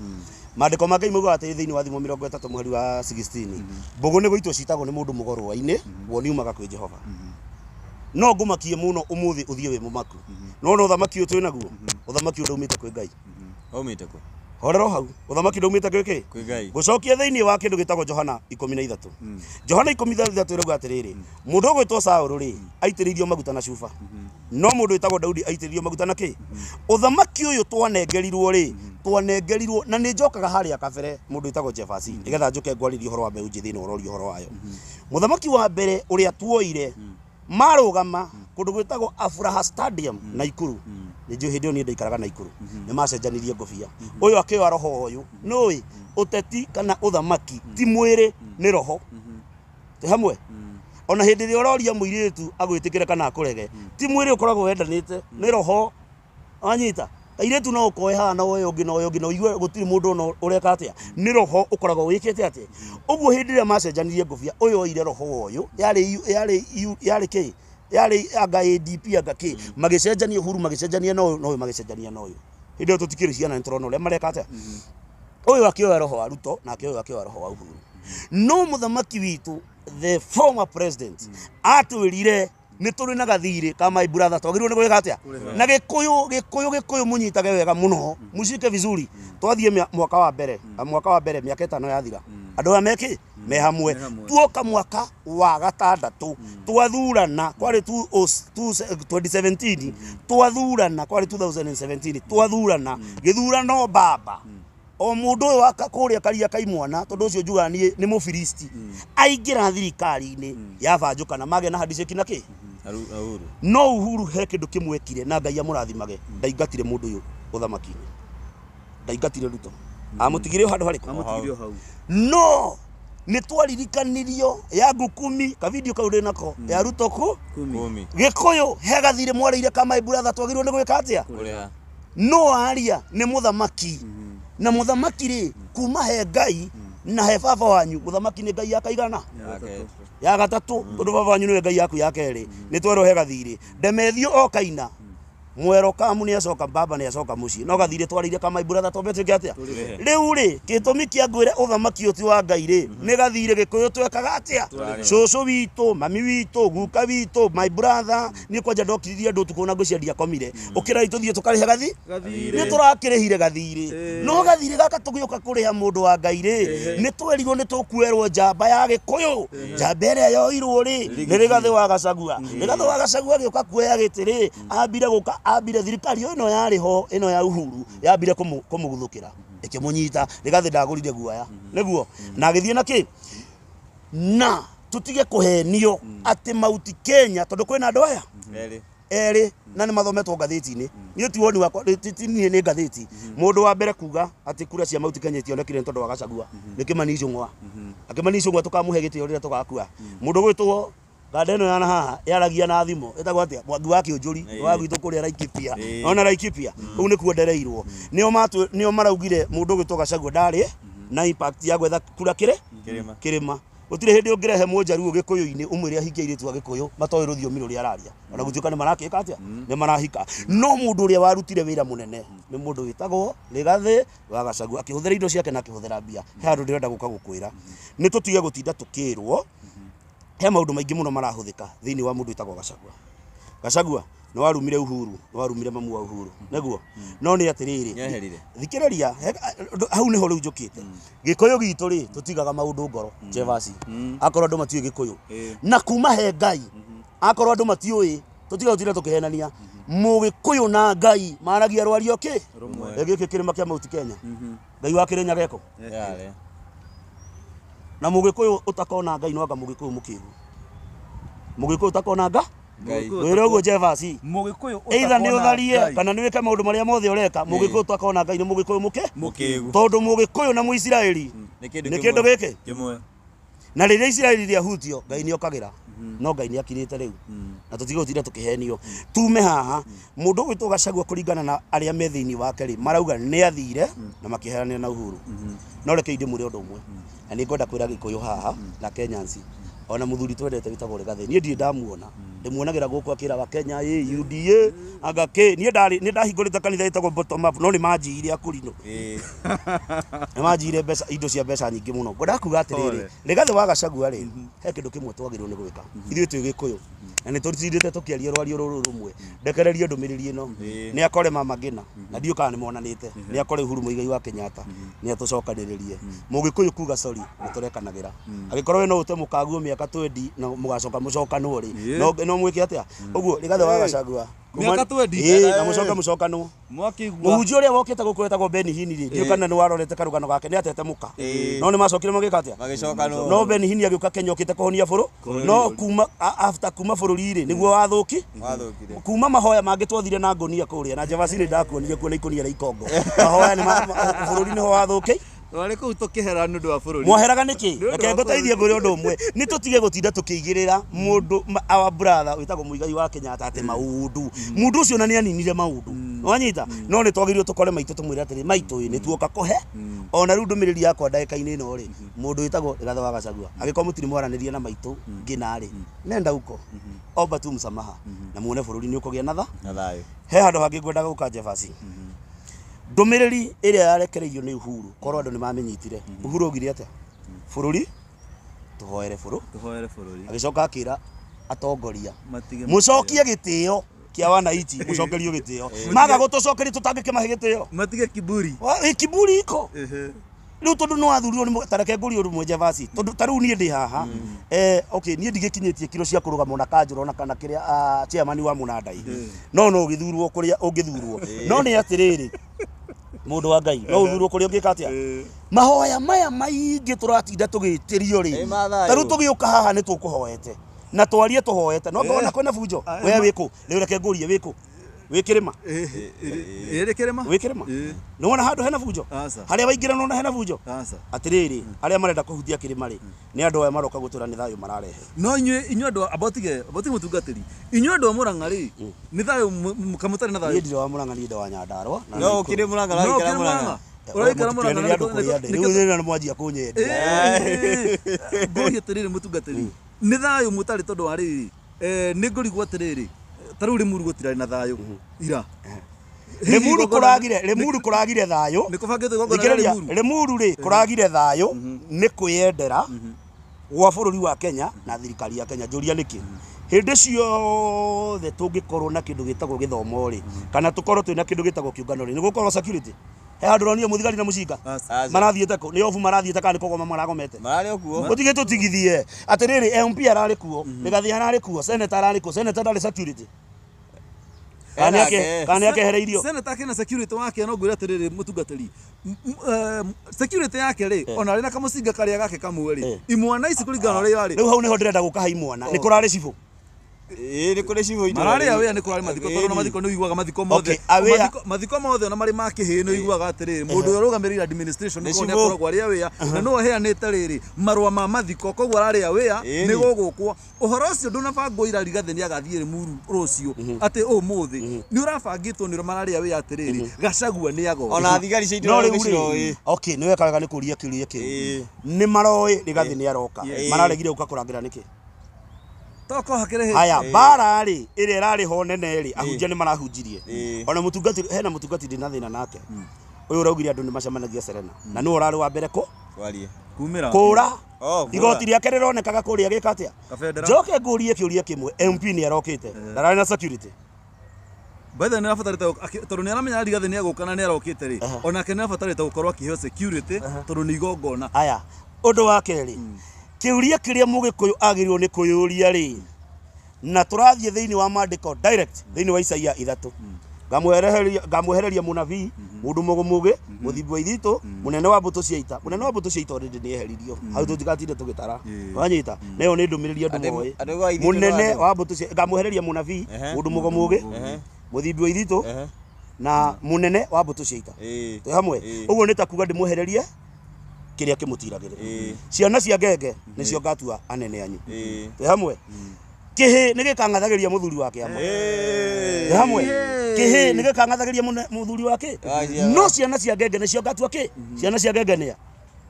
maandĩko ma Ngai maugaga atĩ thĩinĩ wa Thimo 30 mũhari wa 16, mbũgũ nĩ gũitwo citagwo nĩ mũndũ mũgorwa-inĩ, woni umaga kwĩ Jehova. No ngũmakie mũno ũmũthĩ ũthiĩ wĩ mũmaku, no no ũthamaki ũyũ twĩ naguo, ũthamaki ũyũ ndaumĩte kwĩ Ngai. Aumĩte kũ? Horera o hau, ũthamaki ndaumĩte kwĩ kĩ? Kwĩ Ngai. Gũcokia thĩinĩ wa kĩndũ gĩtagwo Johana 13, Johana 13 ĩrauga atĩrĩrĩ, mũndũ ũgwĩtwo Saũlũ rĩ, aitĩrĩirio maguta na cuba, no mũndũ wĩtagwo Daudi aitĩrĩirio maguta na kĩ? Ũthamaki ũyũ twanengerirwo rĩ, twanengerirwo na nĩ njokaga harĩa kabere, mũndũ wĩtagwo Jefasi, nĩgetha njũke ngwarĩrie ũhoro wa mbeũ njĩthĩ ĩno ũroria ũhoro wayo. Mũthamaki wa mbere ũrĩa tuoire marũgama Kũndũ gwĩtagwo Afraha Stadium, Naikuru. Nĩ njũĩ hĩndĩ ĩyo niĩ ndaikaraga Naikuru. Nĩ macenjanirie ngũbia, ũyũ akĩoya roho ũyũ. Nũĩ ũteti kana ũthamaki ti mwĩrĩ, nĩ roho. Twĩ hamwe? Ona hĩndĩ ĩrĩa ũroria mũirĩtu agwĩtĩkĩre kana akũrege, ti mwĩrĩ ũkoragwo wendanĩte, nĩ roho. Wanyita kairĩtu no ũkoe haha na woe ũngĩ na woe ũngĩ na ũigue gũtirĩ mũndũ ona ũreka atĩa, nĩ roho ũkoragwo wĩkĩte atĩa. Ũguo hĩndĩ ĩrĩa macenjanirie ngũbia, ũyũ oire roho wa ũyũ, yarĩ kĩ, yarĩ anga ADP anga kĩ, magĩcenjania Uhuru, magĩcenjania na ũyũ na ũyũ, magĩcenjania na ũyũ. Hĩndĩ ĩyo tũtikĩrĩ ciana, nĩ tũrona ũrĩa mareka atĩa. Ũyũ akĩoya roho wa Ruto, nake ũyũ akĩoya roho wa Uhuru. No mũthamaki witũ, the former president, atwĩrire nĩ tũrĩ na gathirĩ ka my brother, twagĩrĩirwo nĩ gwĩka atĩa. Na Gĩkũyũ, Gĩkũyũ, Gĩkũyũ, mũnyitage wega mũno, mũcike vizuri. Twathiĩ mwaka wa mbere, mwaka wa mbere, mĩaka 5 yathira, andũ aya mekĩ me hamwe. Me hamwe. Tuoka mwaka wa gatandatũ twathurana, kwarĩ 2017 twathurana, kwarĩ 2017 twathurana gĩthurano baba. O mũndũ ũyũ wa kũrĩa karia kaimwana, tondũ ũcio njugaga niĩ nĩ mũfilisti, aingĩra thirikari-inĩ yabanjũkana, magĩa na handshake na kĩ. Uhuru. No Uhuru he kĩndũ kĩmwe ekire na Ngai amũrathimage, ndaingatire mũndũ ũyũ ũthamaki-inĩ, ndaingatire Ruto, amũtigire o handũ harĩkũ? Amũtigire o hau. No nĩ twaririkanirio ya ngukumi kavidio kau ndĩ nako ya Ruto ku Kumi. Kumi. Gĩkũyũ he gathirĩ mwarĩire ka my brother, twagĩrĩirwo nĩ gwĩka atĩa? Kũrĩha. No aria nĩ mũthamaki, na mũthamaki rĩ, kuma he Ngai na he baba wanyu, mũthamaki nĩ Ngai akaigana Yake. ya gatatũ, tondũ baba wanyu nĩwe Ngai yaku ya kerĩ. Nĩ twerwo he gathirĩ ndemethio o kaina mwero kamu nĩ acoka, baba nĩ acoka mũciĩ, no gathirĩ twarĩire ka my brother, twambe twĩke atĩa? Rĩu rĩ, gĩtũmi kĩa ngwĩre ũthamaki ũyũ ti wa Ngai rĩ, nĩ gathirĩ Gĩkũyũ twekaga atĩa? Cũcũ witũ, mami witũ, guka witũ, my brother, niĩ kwanja ndokiririe andũ ũtukũ na ngũcia ndiakomire. Ũkĩrai tũthiĩ tũkarĩhe gathi. Gathirĩ. Nĩ tũrakĩrĩhire gathirĩ, no gathirĩ gaka tũgĩũka kũrĩha, mũndũ wa Ngai rĩ, nĩ twerirwo nĩ tũkuerwo njamba ya Gĩkũyũ. Njamba ĩrĩa yoirwo rĩ, nĩ Rĩgathĩ wa Gacagua. Rĩgathĩ wa Gacagua agĩũka kuoya gĩtĩ rĩ, ambire gũka, ambire thirikari ĩno yarĩ ho, ĩno ya Uhuru, yambire kũmũguthũkĩra, ĩkĩmũnyita. Rĩgathĩ ndagũrire guoya nĩguo na agĩthiĩ na kĩ. Na tũtige kũhenio atĩ Mauti Kenya, tondũ kwĩna andũ aya Erĩ. Erĩ na nĩ mathometwo ngathĩti-inĩ. Niĩ ti woni wakwa, ti niĩ, nĩ ngathĩti. Mũndũ wa mbere kuga atĩ kura cia Mauti Kenya itionekire nĩ tondũ wa Gachagua nĩ Kĩmani Ichung'wa. Akĩmani Ichung'wa tũkamũhe gĩtĩo rĩrĩa tũgakua. Mũndũ gwĩtwo kanda ĩno ya na haha yaragia na thimũ ĩtagwo atĩa, Mwangi wa Kĩũnjũri wa gwitũ kũrĩa Laikipia. Ona Laikipia kũu nĩkuo ndereirwo, nĩo nĩo maraugire mũndũ ũgwĩtwo Gachagua ndarĩ na impact ya gwetha kura kĩrĩ Kĩrĩma. Kĩrĩma. Gũtirĩ hĩndĩ ũngĩrehe mũnjaruo Gĩkũyũ-inĩ ũmwĩre ahikie airĩtu a Gĩkũyũ matoĩ rũthiomi rũrĩa araria, ona gũtuĩka nĩ marakĩka atĩa, nĩ marahika. No mũndũ ũrĩa warutire wĩra mũnene nĩ mũndũ wĩtagwo Rĩgathĩ wa Gachagua, akĩhũthĩra indo ciake na akĩhũthĩra mbia. He handũ ndĩrenda gũka gũkwĩra, nĩ tũtige gũtinda tũkĩrwo. He maũndũ maingĩ mũno marahũthĩka thĩinĩ wa mũndũ wĩtagwo Gachagua. Gachagua nĩ warumire Uhuru, nĩ warumire mamu wa Uhuru, nĩguo. No nĩ atĩrĩrĩ, Nĩeherire. Thikĩrĩria, hau nĩho rĩu njũkĩte. Gĩkũyũ gitũ rĩ, tũtigaga maũndũ ngoro. Jevasi, akorwo andũ matiũĩ Gĩkũyũ na kuma he Ngai, akorwo andũ matiũĩ, tũtiga gũtinda tũkĩhenania. Mũgĩkũyũ na Ngai maragia rwario kĩ. Rũmwe. Gĩkĩ kĩrĩma kĩa Mount Kenya, Ngai wa Kĩrĩnyaga eko. Yarĩ. Na mũgĩkũyũ ũtakona Ngai no anga mũgĩkũyũ mũkĩgu, mũgĩkũyũ ũtakona nga. Ngai. Wĩra ũguo, Jevasi. Mũgĩkũyũ Either nĩ ũtakona ũtharie Ngai. kana nĩ wĩke maũndũ marĩa mothe ũreka, mũgĩkũyũ ũtakona Ngai nĩ mũgĩkũyũ mũkĩ Mũkĩgu. Tondũ mũgĩkũyũ na Mũisiraeli Nĩ kĩndũ nĩ kĩndũ gĩkĩ kĩmwe. Na rĩrĩa Isiraeli rĩahutio, Ngai nĩ okagĩra, no Ngai nĩ akirĩte rĩu, na tũtige gũtinda tũkĩhenio. Tume haha, mũndũ ũgwĩtwo Gachagua, kũringana na arĩa me thĩinĩ wake rĩ, marauga nĩ athire na makĩheranĩra na Uhuru. No reke ndĩmwĩre ũndũ ũmwe, na nĩ ngwenda kwĩra Gĩkũyũ haha na Kenyans, ona mũthuri twendete wĩtagwo Rĩgathĩ, niĩ ndirĩ ndamuona, ndĩmuonagĩra gũkũ akĩra wa Kenya ĩ UDA anga kĩ. Niĩ ndarĩ nĩ ndahingũrĩte kanitha ĩtagwo Bottom Up, no nĩ manjiire akũrinũ, nĩ manjiire mbeca, indo cia mbeca nyingĩ mũno. Ngwendaga kuga atĩrĩrĩ, Pole. Rĩgathĩ wa Gachagua rĩ, he kĩndũ kĩmwe twagĩrĩirwo nĩ gwĩka ithuĩ twĩ Gĩkũyũ, na nĩ tũtindĩte tũkĩaria rwario rũrũ rũmwe. Ndekererie ndũmĩrĩri ĩno, nĩ akore Mama Ngina, na ndiũ kana nĩ monanĩte, nĩ akore Uhuru Muigai wa Kenyatta, nĩ atũcokanĩrĩrie. Mũgĩkũyũ kuga sorry, nĩ tũrekanagĩra. Angĩkorwo we no ũte mũkaguo mĩaka 20 na mũgacoka mũcokanwo rĩ, no mwĩke atĩa? Ũguo Rĩgathĩ wa Gachagua, Mĩaka 20. Ĩĩ, na mũcoke mũcokanwo. Mwakĩigua. Mũhunjia ũrĩa wokĩte gũkũ wetagwo Ben Hinn rĩ, ndiũĩ kana nĩ warorete karũgano gake, nĩ atete mũka. No nĩ macokire magĩka atĩa? Magĩcokanwo. No Ben Hinn agĩũka Kenya okĩte kũhonia bũrũ, no kuma after kuma bũrũri rĩ, nĩguo wathũki. Wathũkire. Kuma mahoya mangĩ twathire na ngũnia kũrĩa na Jevasini ndakuonire kuo na ikũnia rĩa ikongo. Mahoya nĩ bũrũri nĩho wathũkĩ. Twarĩ kũu tũkĩhera nĩ ũndũ wa bũrũri. Mwaheraga nĩkĩ? Nĩ ũndũ Reke wa ngũteithie bũrũri. ngwĩre ũndũ ũmwe. Nĩ tũtige gũtinda tũkĩigĩrĩra mũndũ our brother wĩtagwo Muigai wa Kenyatta atĩ maũndũ. Mũndũ ũcio ona nĩ aninire maũndũ. Wanyita? No nĩ twagĩrĩirwo tũkore maitũ tũmwĩre atĩrĩ, maitũ ĩ, nĩ tuoka kũhe. Ona rĩu ndũmĩrĩri yakwa ndagĩka-inĩ ĩno rĩ, mũndũ wĩtagwo Rigathĩ wa Gachagua, angĩkorwo mũtirĩ mwaranĩria na maitũ ngĩna rĩ, nenda huko. Omba tu msamaha na muone bũrũri nĩ ũkũgĩa na tha. Na thayũ. He handũ hangĩ ngwendaga gũka Jevasi. Ndũmĩrĩri ĩrĩa yarekereirio nĩ Uhuru, korwo andũ nĩ mamĩnyitire. Uhuru augire atĩa? Bũrũri tũhoere bũrũ. Tũhoere bũrũri. Agĩcoka akĩra atongoria Matige mũcokie gĩtĩo kĩa wananchi, mũcokerio gĩtĩo. Maga gũtũcokeria tũtangĩkĩmahe gĩtĩo. Matige kiburi. Kiburi iko. Rĩu tondũ nĩ wathurirwo nĩ ta reke ngũrie ũndũ ũmwe Jevasi, tondũ ta rĩu niĩ ndĩ haha, okay, niĩ ndigĩkinyĩtie kiro cia kũrũgama ona kanjũra ona kana kĩrĩa chairman wa mũnandai, no no ũgĩthurwo kũrĩa ũngĩthurwo. No nĩ atĩrĩrĩ, mũndũ wa Ngai, no ũthurwo kũrĩa ũngĩka atĩa? Mahoya maya maingĩ tũratinda tũgĩtĩrio rĩ, Ĩ, mathayo. ta rĩu tũgĩũka haha nĩ tũkũhoete na twarie tũhoete, no ngona kwĩna bunjo. We wĩkũ? Rĩu reke ngũrie wĩkũ? Wĩ kĩrĩma? Ĩrĩ kĩrĩma? Wĩ kĩrĩma? Nĩ wona handũ hena bunjo? Aca. Harĩa waingĩra nĩ wona hena bunjo? Aca. Atĩrĩrĩ, arĩa marenda kũhutia kĩrĩma rĩ, nĩ andũ aya maroka gũtwĩra nĩ thayũ mararehe. No inyuĩ andũ abotige mũtungatĩri. Inyuĩ andũ a Mũrang'a rĩ, nĩ thayũ kamũtarĩ na Niĩ thayũ. ndirĩ wa Mũrang'a, niĩ ndĩ wa Nyandarũa. Na No Nakuru. ũkĩrĩ Mũrang'a, No ũraikara ũkĩrĩ Mũrang'a. Mũrang'a. Ũraikara Mũrang'a Mũtikĩenderie andũ kũrĩa ndĩ. Rĩu nĩ mwanjia kũnyendia. Ngũria atĩrĩrĩ mũtungatĩri, nĩ thayũ mũtarĩ tondũ wa rĩrĩ, nĩ ngũrigwo atĩrĩrĩ, ta rĩu Rĩmuru gũtirarĩ na thayũ ira. Rĩmuru kũragire, Rĩmuru kũragire thayũ. Nĩ kũbangĩtwo igongona rĩa Thikĩrĩria, Rĩmuru. Rĩmuru rĩ, kũragire thayũ nĩ kwĩyendera gwa bũrũri wa Kenya na thirikari ya Kenya. Njũria nĩkĩ? Hĩndĩ ciothe tũngĩkorwo na kĩndũ gĩtagwo gĩthomo rĩ, kana tũkorwo twĩna kĩndũ gĩtagwo kĩũngano rĩ, nĩ gũkorwo security. He handũ ũronire mũthigari na mũcinga? Aca. Marathiĩte kũ? Nĩ obu marathiĩte kana nĩ kũgoma maragomete? Mararĩ o kuo. Ũtige tũtigithie. Atĩrĩrĩ, MP ararĩ kuo, Rigathĩ ararĩ kuo, senator ararĩ kuo, senator ndarĩ security. Kana nĩ akehereirio? Senator akĩna security wake no ngwĩre atĩrĩrĩ mũtungatĩri, security yake rĩ, ona arĩ na kamũcinga karĩa gake kamwe rĩ, imwana ici kũringana na ũrĩa irarĩ. Rĩu hau nĩho ndĩrenda gũka ha imwana. Nĩ kũrarĩ cibũ. Ĩĩ, nĩ kũrĩ cibũ itũra. Mararĩ aware nĩ kũrarĩ mathiko, tondũ ona mathiko nĩ ũiguaga mathiko mothe. Mathiko mothe ona marĩ ma kĩhĩĩ nĩ ũiguaga atĩrĩrĩ, mũndũ ũrĩa ũrũgamĩrĩire administration Nĩ nĩ cibũ. akoragwo arĩ aware, na nĩwe ũheanĩte rĩrĩ marũa ma mathiko, koguo ararĩ aware nĩ gũgũkwo. Ũhoro ũcio ndũnabangwo ira Rigathĩ nĩ agathiĩ Rĩmuru rũciũ, atĩ ũmũthĩ nĩ ũrabangĩtwo nĩ ũrĩa mararĩ aware atĩrĩrĩ, Gachagua nĩ agoka. Ona thigari cia No itũra rĩu rĩu rĩ, nĩciroĩ. okay, nĩ weka wega nĩ kũria kĩũria kĩu. Nĩ maroĩ Rigathĩ nĩ aroka. Mararegire gũka kũrangĩra nĩkĩ? Toko hakĩrĩ Haya, mbara rĩ, ĩrĩa ĩrarĩ ho nene rĩ, ahunjia nĩ marahunjirie. Ona mũtungati, hena mũtungati ndĩ na thĩna nake. Ũyũ ũraugire andũ nĩ macemanagia Serena. Na nĩwe ũrarĩ wa mbere kũ? Kwaria. Kumĩra. Kũra. Oh, Igoti rĩake rĩronekaga kũrĩa gĩka atĩa? Kabendera. Njoke ngũrie kĩũria kĩmwe, MP nĩ arokĩte. Ndararĩ na security. By the way, nĩ arabatarĩte tondũ nĩ aramenya Rigathĩ nĩ egũka na nĩ arokĩte rĩ, onake nĩ arabatarĩte gũkorwo akĩheo security tondũ nĩ igongona. Aya, ũndũ wa kerĩ, kĩũria kĩrĩa mũgĩkũyũ agĩrĩirwo nĩ kwĩyũria rĩ, na tũrathiĩ thĩinĩ wa maandĩko direct thĩinĩ wa Isaia 3. Ngamwehereria mũnabii, mũndũ mũgũmũgĩ, mũthimbi wa ithitũ, mũnene wa mbũtũ cia ita. Mũnene wa mbũtũ cia ita already nĩ eheririo. Hau tũtigatinde tũgĩtara. Wanyita? Na ĩyo nĩ ndũmĩrĩri andũ moĩ. Andũ a ithitũ Mũnene no wa mbũtũ cia, ngamwehereria mũnabii, mũndũ mũgũmũgĩ, mũthimbi wa ithitũ, na mũnene wa mbũtũ cia ita. Twĩ hamwe? Ũguo nĩ ta kuga ndĩmwehererie kĩrĩa kĩmũtiragĩrĩra. Ciana cia ngenge nĩcio ngatua anene anyu. Twĩ hamwe? Kĩhĩ nĩ gĩkang'athagĩria mũthuri wa kĩama. Twĩ hamwe? Kĩhĩ nĩ gĩkang'athagĩria mũthuri wa kĩ? No ciana cia ngenge nĩcio ngatua kĩ? Ciana cia ngenge nĩa?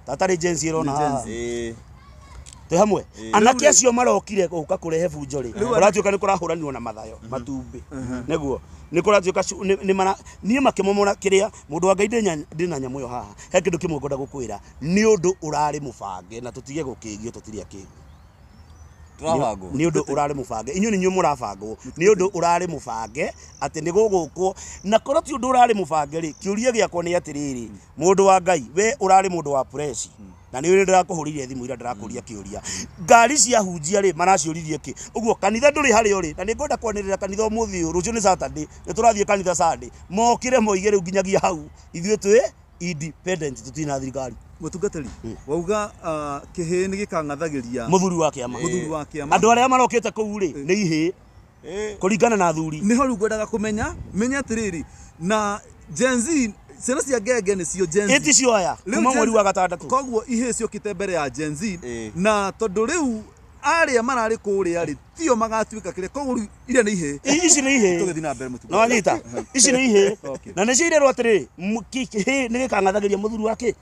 Tatarĩ Gen Z ĩrona haha. Twĩ hamwe? Anake acio marokire gũka kũrehe bunjo rĩ, kũratuĩka nĩ kũrahũranirwo na mathayo, matumbĩ. Nĩguo. Nĩ kũratuĩka nĩ mara, niĩ makĩmomora kĩrĩa, mũndũ wa Ngai ndĩna nyamũ ĩyo haha. He kĩndũ kĩmwe ngwenda gũkwĩra, nĩ ũndũ ũrarĩ mũbange na tũtige gũkĩgio tũtirĩ akĩgu. Tũrabangwo. Nĩ ũndũ ũrarĩ mũbange. Inyuĩ nĩ inyuĩ mũrabangwo. Nĩ ũndũ ũrarĩ mũbange atĩ nĩ gũgũkwo. Na korwo ti ũndũ ũrarĩ mũbange rĩ, kĩũria gĩakwa nĩ atĩrĩrĩ, mũndũ wa Ngai, we ũrarĩ mũndũ wa press. Na nĩ ndĩrakũhũrĩire thimũ ira ndĩrakũria kĩũria. Ngari cia hunjia rĩ maraciũririe kĩ? Ũguo kanitha ndũrĩ harĩa ũrĩ na nĩ ngwenda kwanĩrĩra kanitha ũmũthĩ ũyũ, rũciũ nĩ Saturday, nĩ tũrathiĩ kanitha Sunday. Mokĩre moige rĩu nginyagia hau ithuĩ twĩ independent, tũtirĩ na thirikari. Mũtungatĩri, wauga kĩhĩĩ nĩ gĩkang'athagĩria Mũthuri wa kĩama. Mũthuri wa kĩama. Andũ arĩa marokĩte kũu rĩ nĩ ihĩĩ kũringana na athuri. Nĩho rĩu ngwendaga kũmenya, menye atĩrĩrĩ, na Gen Z, ciana cia ngenge nĩcio Gen Z. Ĩti cio aya kuma mweri wa gatandatũ. Koguo ihĩĩ ciũkĩte mbere ya Gen Z, na tondũ rĩu arĩa mararĩ kũrĩa rĩ tio magatuĩka kĩrĩa, koguo rĩu iria nĩ ihĩĩ. Ici nĩ ihĩĩ. Tũgĩthiĩ na mbere mũtungatĩri. No wanyita ici nĩ ihĩĩ. Okay. Na nĩcio irerwo atĩrĩrĩ, kĩhĩĩ nĩ gĩkang'athagĩria mũthuri wake.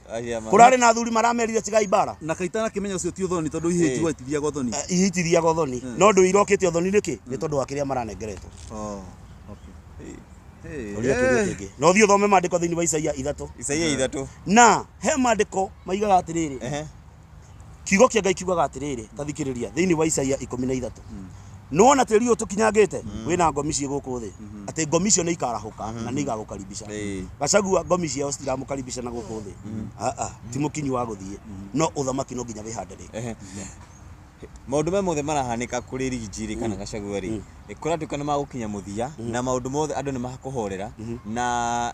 Kũrarĩ na athuri maramerire tigai mbara. Na kaitana kĩmenya ũcio ti ũthoni tondũ ihĩĩ njigua itithiaga ũthoni. Ihĩĩ itithiaga ũthoni. No ndũ irokĩte ũthoni nĩkĩ? Nĩ tondũ wa kĩrĩa maranengeretwo. Oh, okay. Ũria kĩũria kĩngĩ. No ũthiĩ ũthome maandĩko thĩinĩ wa Isaia 3. Isaia 3. Na he maandĩko maigaga atĩrĩrĩ. Kiugo kĩa Ngai kiugaga atĩrĩrĩ, ta thikĩrĩria, thĩinĩ wa Isaia 13. Nĩwona tĩri ũyũ tũkinyangĩte wĩna ngomi ciĩ gũkũ thĩ, atĩ ngomi icio nĩ ikarahũka na nĩ igagũkaribisha. Gachagua ngomi ciao citiramũkaribisha na gũkũ thĩ. Ti mũkinyu wa gũthiĩ, no ũthamaki no nginya wĩhande rĩngĩ. Maũndũ maya mothe marahanĩka kũrĩ Rigiji rĩ kana Gachagua rĩ, kũratuĩka nĩ magũkinya mũthia na maũndũ mothe andũ nĩ makũhorera na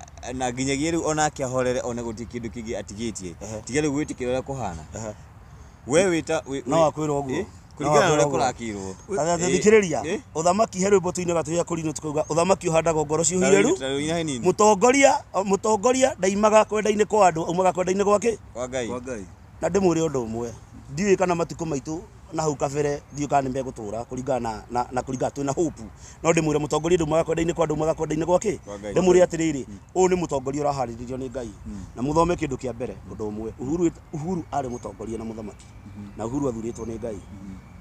nginyagia rĩu onake ahorere one gũtirĩ kĩndũ kĩngĩ atigĩtie, tiga rĩu gwĩtĩkĩra ũrĩa kũhana. We wĩta No akwĩrwo ũguo. Kũringana na ũrĩa kũrakirwo. Thikĩrĩria, ũthamaki he rwĩmbo tũinaga twĩ akũrinũ tũkauga ũthamaki ũhandagwo ngoro ciũhire ru. Mũtongoria ndaimaga kwenda-inĩ kwa andũ, aumaga kwenda-inĩ gwake. Kwa Ngai. Kwa Ngai. Na ndĩmwĩre ũndũ ũmwe, ndiũĩ kana matukũ maitũ na hau kabere ndiũĩ kana nĩ megũtũra kũringana na kũringana twĩna hope. No ndĩmwĩre mũtongoria ndaumaga kwenda-inĩ kwa andũ, aumaga kwenda-inĩ gwake. Ndĩmwĩre atĩrĩrĩ, ũyũ nĩ mũtongoria ũraharĩrĩrio nĩ Ngai. Na mũthome kĩndũ kĩa mbere ũndũ ũmwe, Uhuru arĩ mũtongoria na mũthamaki. Na Uhuru athurĩtwo nĩ Ngai.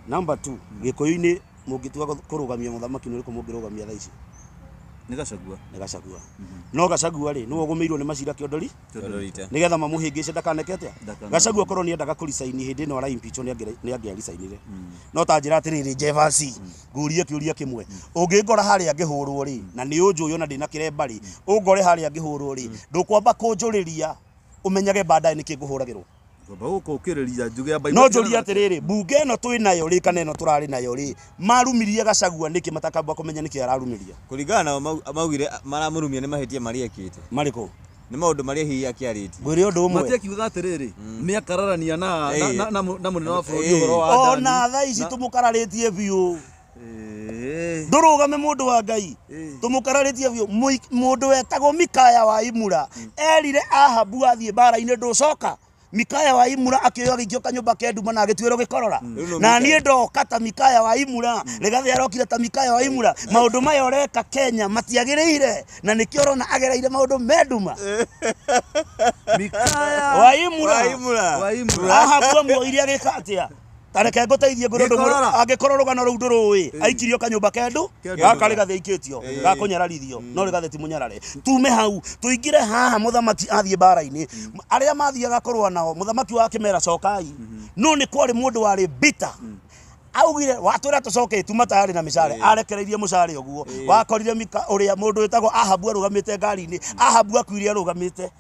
Number 2, Gĩkũyũ-inĩ mũngĩtua kũrũgamia mũthamaki nĩ ũrĩkũ mũngĩrũgamia thaa ici? Nĩ Gachagua. Nĩ Gachagua. No Gachagua rĩ, nĩwe ũgũmĩirwo nĩ macira Kĩondori? Nĩgetha mamũhĩngĩce ndakaneke atĩa? Gachagua korwo nĩendaga kũricaini hĩndĩ ĩno araimpeachwo nĩ angĩaricainire. No ta njĩra atĩrĩrĩ, Jevasi, ngũrie kĩũria kĩmwe. Ũngĩngora harĩa ngĩhũrwo rĩ, na nĩ ũnjũĩ ona ndĩna kĩremba rĩ, ũngore harĩa ngĩhũrwo rĩ, ndũkwamba kũnjũrĩria ũmenyage baadaye nĩkĩ ngũhũragĩrwo. No njũrie atĩrĩrĩ, mbunge ĩno twĩ nayo rĩ kana ĩno tũrarĩ nayo rĩ, marumirie Gachagua nĩkĩ matakamba kũmenya nĩkĩ ararumiria? Kũringana nao maugire maramũrumia nĩ mahĩtia marĩa ekĩte. Marĩkũ? Nĩ maũndũ marĩa hihi akĩarĩtie. Ngwĩre ũndũ ũmwe. Matiakiugaga atĩrĩrĩ, nĩ akararania na mũnene wa bũrũri ũhoro wa Adani. Ona thaa ici tũmũkararĩtie biũ. Ndũrũgame mũndũ wa Ngai. Tũmũkararĩtie biũ. Mũndũ wetagwo Mikaya wa Imura erire Ahabu athiĩ mbara-inĩ ndũcoka. Mikaya wa Imura akĩoywo agĩikio kanyũmba ke nduma na agĩtuĩrwo gĩkorora. Na niĩ ndoka ta Mikaya wa Imura, Rigathĩ arokire ta Mikaya wa Imura. Maũndũ maya ũreka Kenya matiagĩrĩire, na nĩkĩo ũrona agereire maũndũ me nduma. Mikaya wa Imura. Wa Imura. Ahabu amuoire agĩka atĩa? Ta reke ngũteithie ngwĩre ũndũ angĩkorwo rũgano rũu ndũrũĩ, aikirio kanyũmba kendu, gaka Rigathĩ aikĩtio, gakũnyararithio, no Rigathĩ ti mũnyarare. Tume hau, tũingĩre haha mũthamaki athiĩ mbara-inĩ. Arĩa mathiaga kũrũa nao, mũthamaki wa akĩmera cokai. No nĩ kwarĩ mũndũ warĩ bitter. Augire watwĩra tũcoke tuma tayarĩ na mĩcare, arekereirie mũcare ũguo. Wakorire ũrĩa mũndũ wĩtagwo Ahabu arũgamĩte ngari-inĩ, Ahabu akuire arũgamĩte.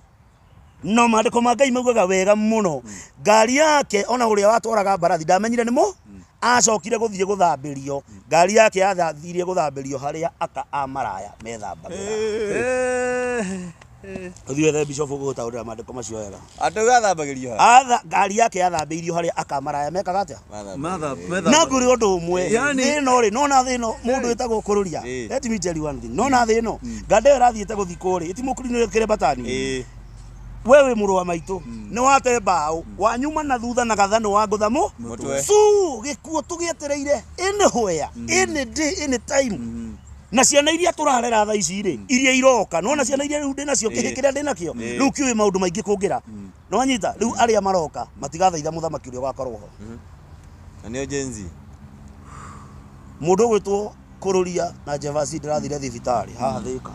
No maandĩko ma Ngai maugaga wega mũno. Ngari yake ona ũrĩa watwaraga mbarathi ndamenyire nĩ mũ acokire gũthiĩ gũthambĩrio. Ngari yake yathiire gũthambĩrio harĩa aka a maraya methambagĩra. Ũthiĩ wethe bishop ũgũgũtaũrĩra maandĩko macio wega. Andũ gathambagĩrio ha? Ngari yake yathambĩirio harĩa aka maraya mekaga atĩa? Na ngũrĩ ũndũ ũmwe. Thĩ ĩno rĩ, nona thĩ ĩno mũndũ wĩtagwo Kũrũria. Let me tell you one thing. Nona thĩ ĩno, nganda ĩyo ĩrathiĩte gũthikwo rĩ, ĩtimũkurinĩre kĩrembatani. We wĩ mũrũ wa maitũ, nĩ wate mbaũ, wanyuma na thutha na gathanũ wa ngũthamũ, cu gĩkuũ tũgĩetereire anywhere, any day, any time. Na ciana iria tũrarera thaa ici rĩ, iria iroka, nona ciana iria rĩu ndĩnacio, kĩhĩ kĩrĩa ndĩnakĩo, rĩu kĩũĩ maũndũ maingĩ kũngĩra. Nĩwanyita, rĩu arĩa maroka matigathaitha mũthamaki ũrĩa ũgakorwo ho. Na nĩo Gen Z. Mũndũ ũgwĩtwo Kũrũria na Jevasi ndĩrathire thibitarĩ haha Thĩka.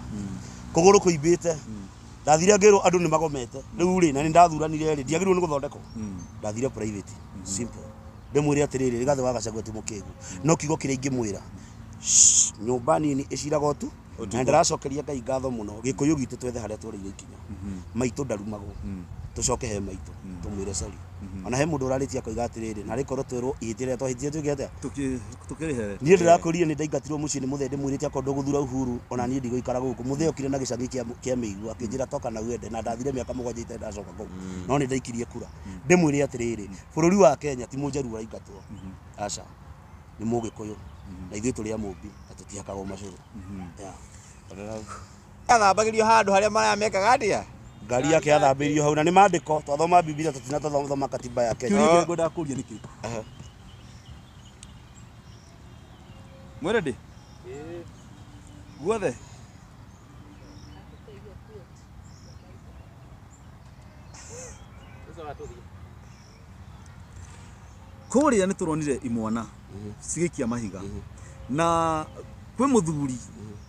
Kũgũrũ kũimbĩte. Ndathire ngĩrwo andũ nĩ magomete. Rĩu rĩ, na nĩ ndathuranire rĩ, ndiagĩrĩirwo nĩ gũthondekwo. Ndathire private. Simple. Ndĩmwĩre atĩrĩrĩ, Rigathĩ wa Gachagua ti mũkĩgu. No kiugo kĩrĩa ingĩmwĩra, nyũmba nini ĩciraga ũtu, na ndĩracokeria Ngai ngatho mũno. Gĩkũyũ gitũ twethe harĩa twarĩire ikinya. Maitũ ndarumagwo. Tũcoke he maitũ tũmwĩre sorry. Ona he mũndũ ũrarĩtie akoiga atĩrĩrĩ, narĩ korwo twĩrwo ihĩtia rĩrĩa twahĩtirie twĩke atĩa? Tukĩrĩhere. Niĩ ndĩrakũrire nĩ ndaingatirwo mũciĩ nĩ mũthee ndĩmwĩrĩte akorwo ndũgũthura Uhuru ona niĩ ndigũikara gũkũ. Mũthee okire na gĩcagi kĩa mĩigua akĩnjĩra toka na uende, na ndathire mĩaka 7 itarĩ ndacoka kũu, no nĩ ndaikirie kura. Ndĩmwĩre atĩrĩrĩ, bũrũri wa Kenya ti mũnjaruo ũraingatwo, aca, nĩ mũgĩkũyũ, na ithuĩ tũrĩ a mũmbi na tũtihakagwo macũrũ. Yeah. Athambagĩrio handũ harĩa marĩa mekaga atĩa? Ngari yake yathambĩirio hau, na nĩ maandĩko twathoma Bibilia, tũtina twathoma katiba ya Kenya. Kĩũria kĩrĩa ngwendaga kũria nĩ kĩrĩkũ? Mwĩrĩ guothe kũrĩa nĩ tũronire imwana cigĩikia mahiga, na kwĩ mũthuri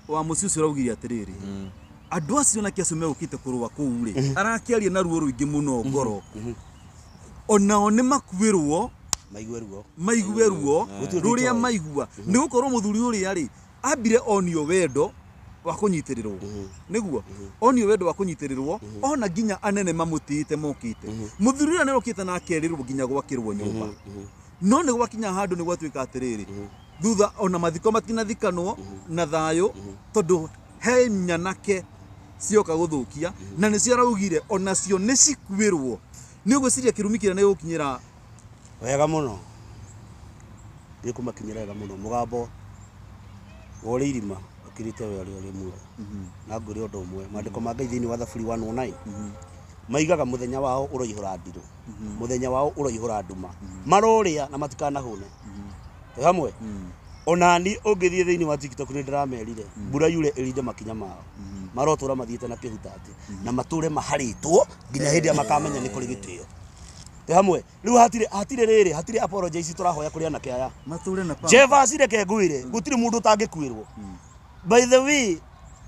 wa mũciĩ ũcio ũraugire atĩrĩrĩ, andũ acio nake acio megũkĩte kũrũa kũu rĩ, arakĩaria na ruo rũingĩ mũno ngoro, onao nĩ makuĩrwo, maigue ruo, maigue ruo Gũtirĩ rũrĩa ũndũ. Maigua nĩ gũkorwo mũthuri ũrĩa rĩ ambire onio wendo wa kũnyitĩrĩrwo, nĩguo onio wendo wa kũnyitĩrĩrwo, ona nginya anene mamũtĩĩte mokĩte, mũthuri ũrĩa nĩarokĩte na akerĩrwo nginya gwakĩrwo nyũmba, no nĩ gwakinya handũ nĩ gwatuĩka atĩrĩrĩ, thutha ona mathiko matinathikanwo na thayũ, tondũ he nyanake cioka gũthũkia na nĩcio araugire onacio nĩ cikuĩrwo. Nĩ ũgwĩciria kĩrumi kĩrĩa nĩ gũkinyĩra? Wega mũno, gĩkũmakinyĩra wega mũno. Mũgambo wa ũrĩ irima ũkirĩte we ũrĩa ũrĩ muoyo. Na ngwĩre ũndũ ũmwe, maandĩko ma Ngai thĩinĩ wa Thaburi 109 maigaga mũthenya wao ũroihũra ndirũ, mũthenya wao ũroihũra nduma, marorĩa na matikanahũne. Twĩ hamwe onani ũngĩthiĩ thĩinĩ wa TikTok, nĩ ndĩramerire mbura yure ĩrinde makinya mao, marotũra mathiĩte na kĩhutati na matũre maharĩtwo nginya hĩndĩ ĩrĩa makamenya nĩ kũrĩ gĩtĩo. Twĩ hamwe rĩu, hatirĩ rĩrĩ, hatirĩ apologies tũrahoya kũrĩ anake aya. Matũre na pamba. Jevas, reke ngwĩre, gũtirĩ mũndũ ũtangĩkuĩrwo, by the way,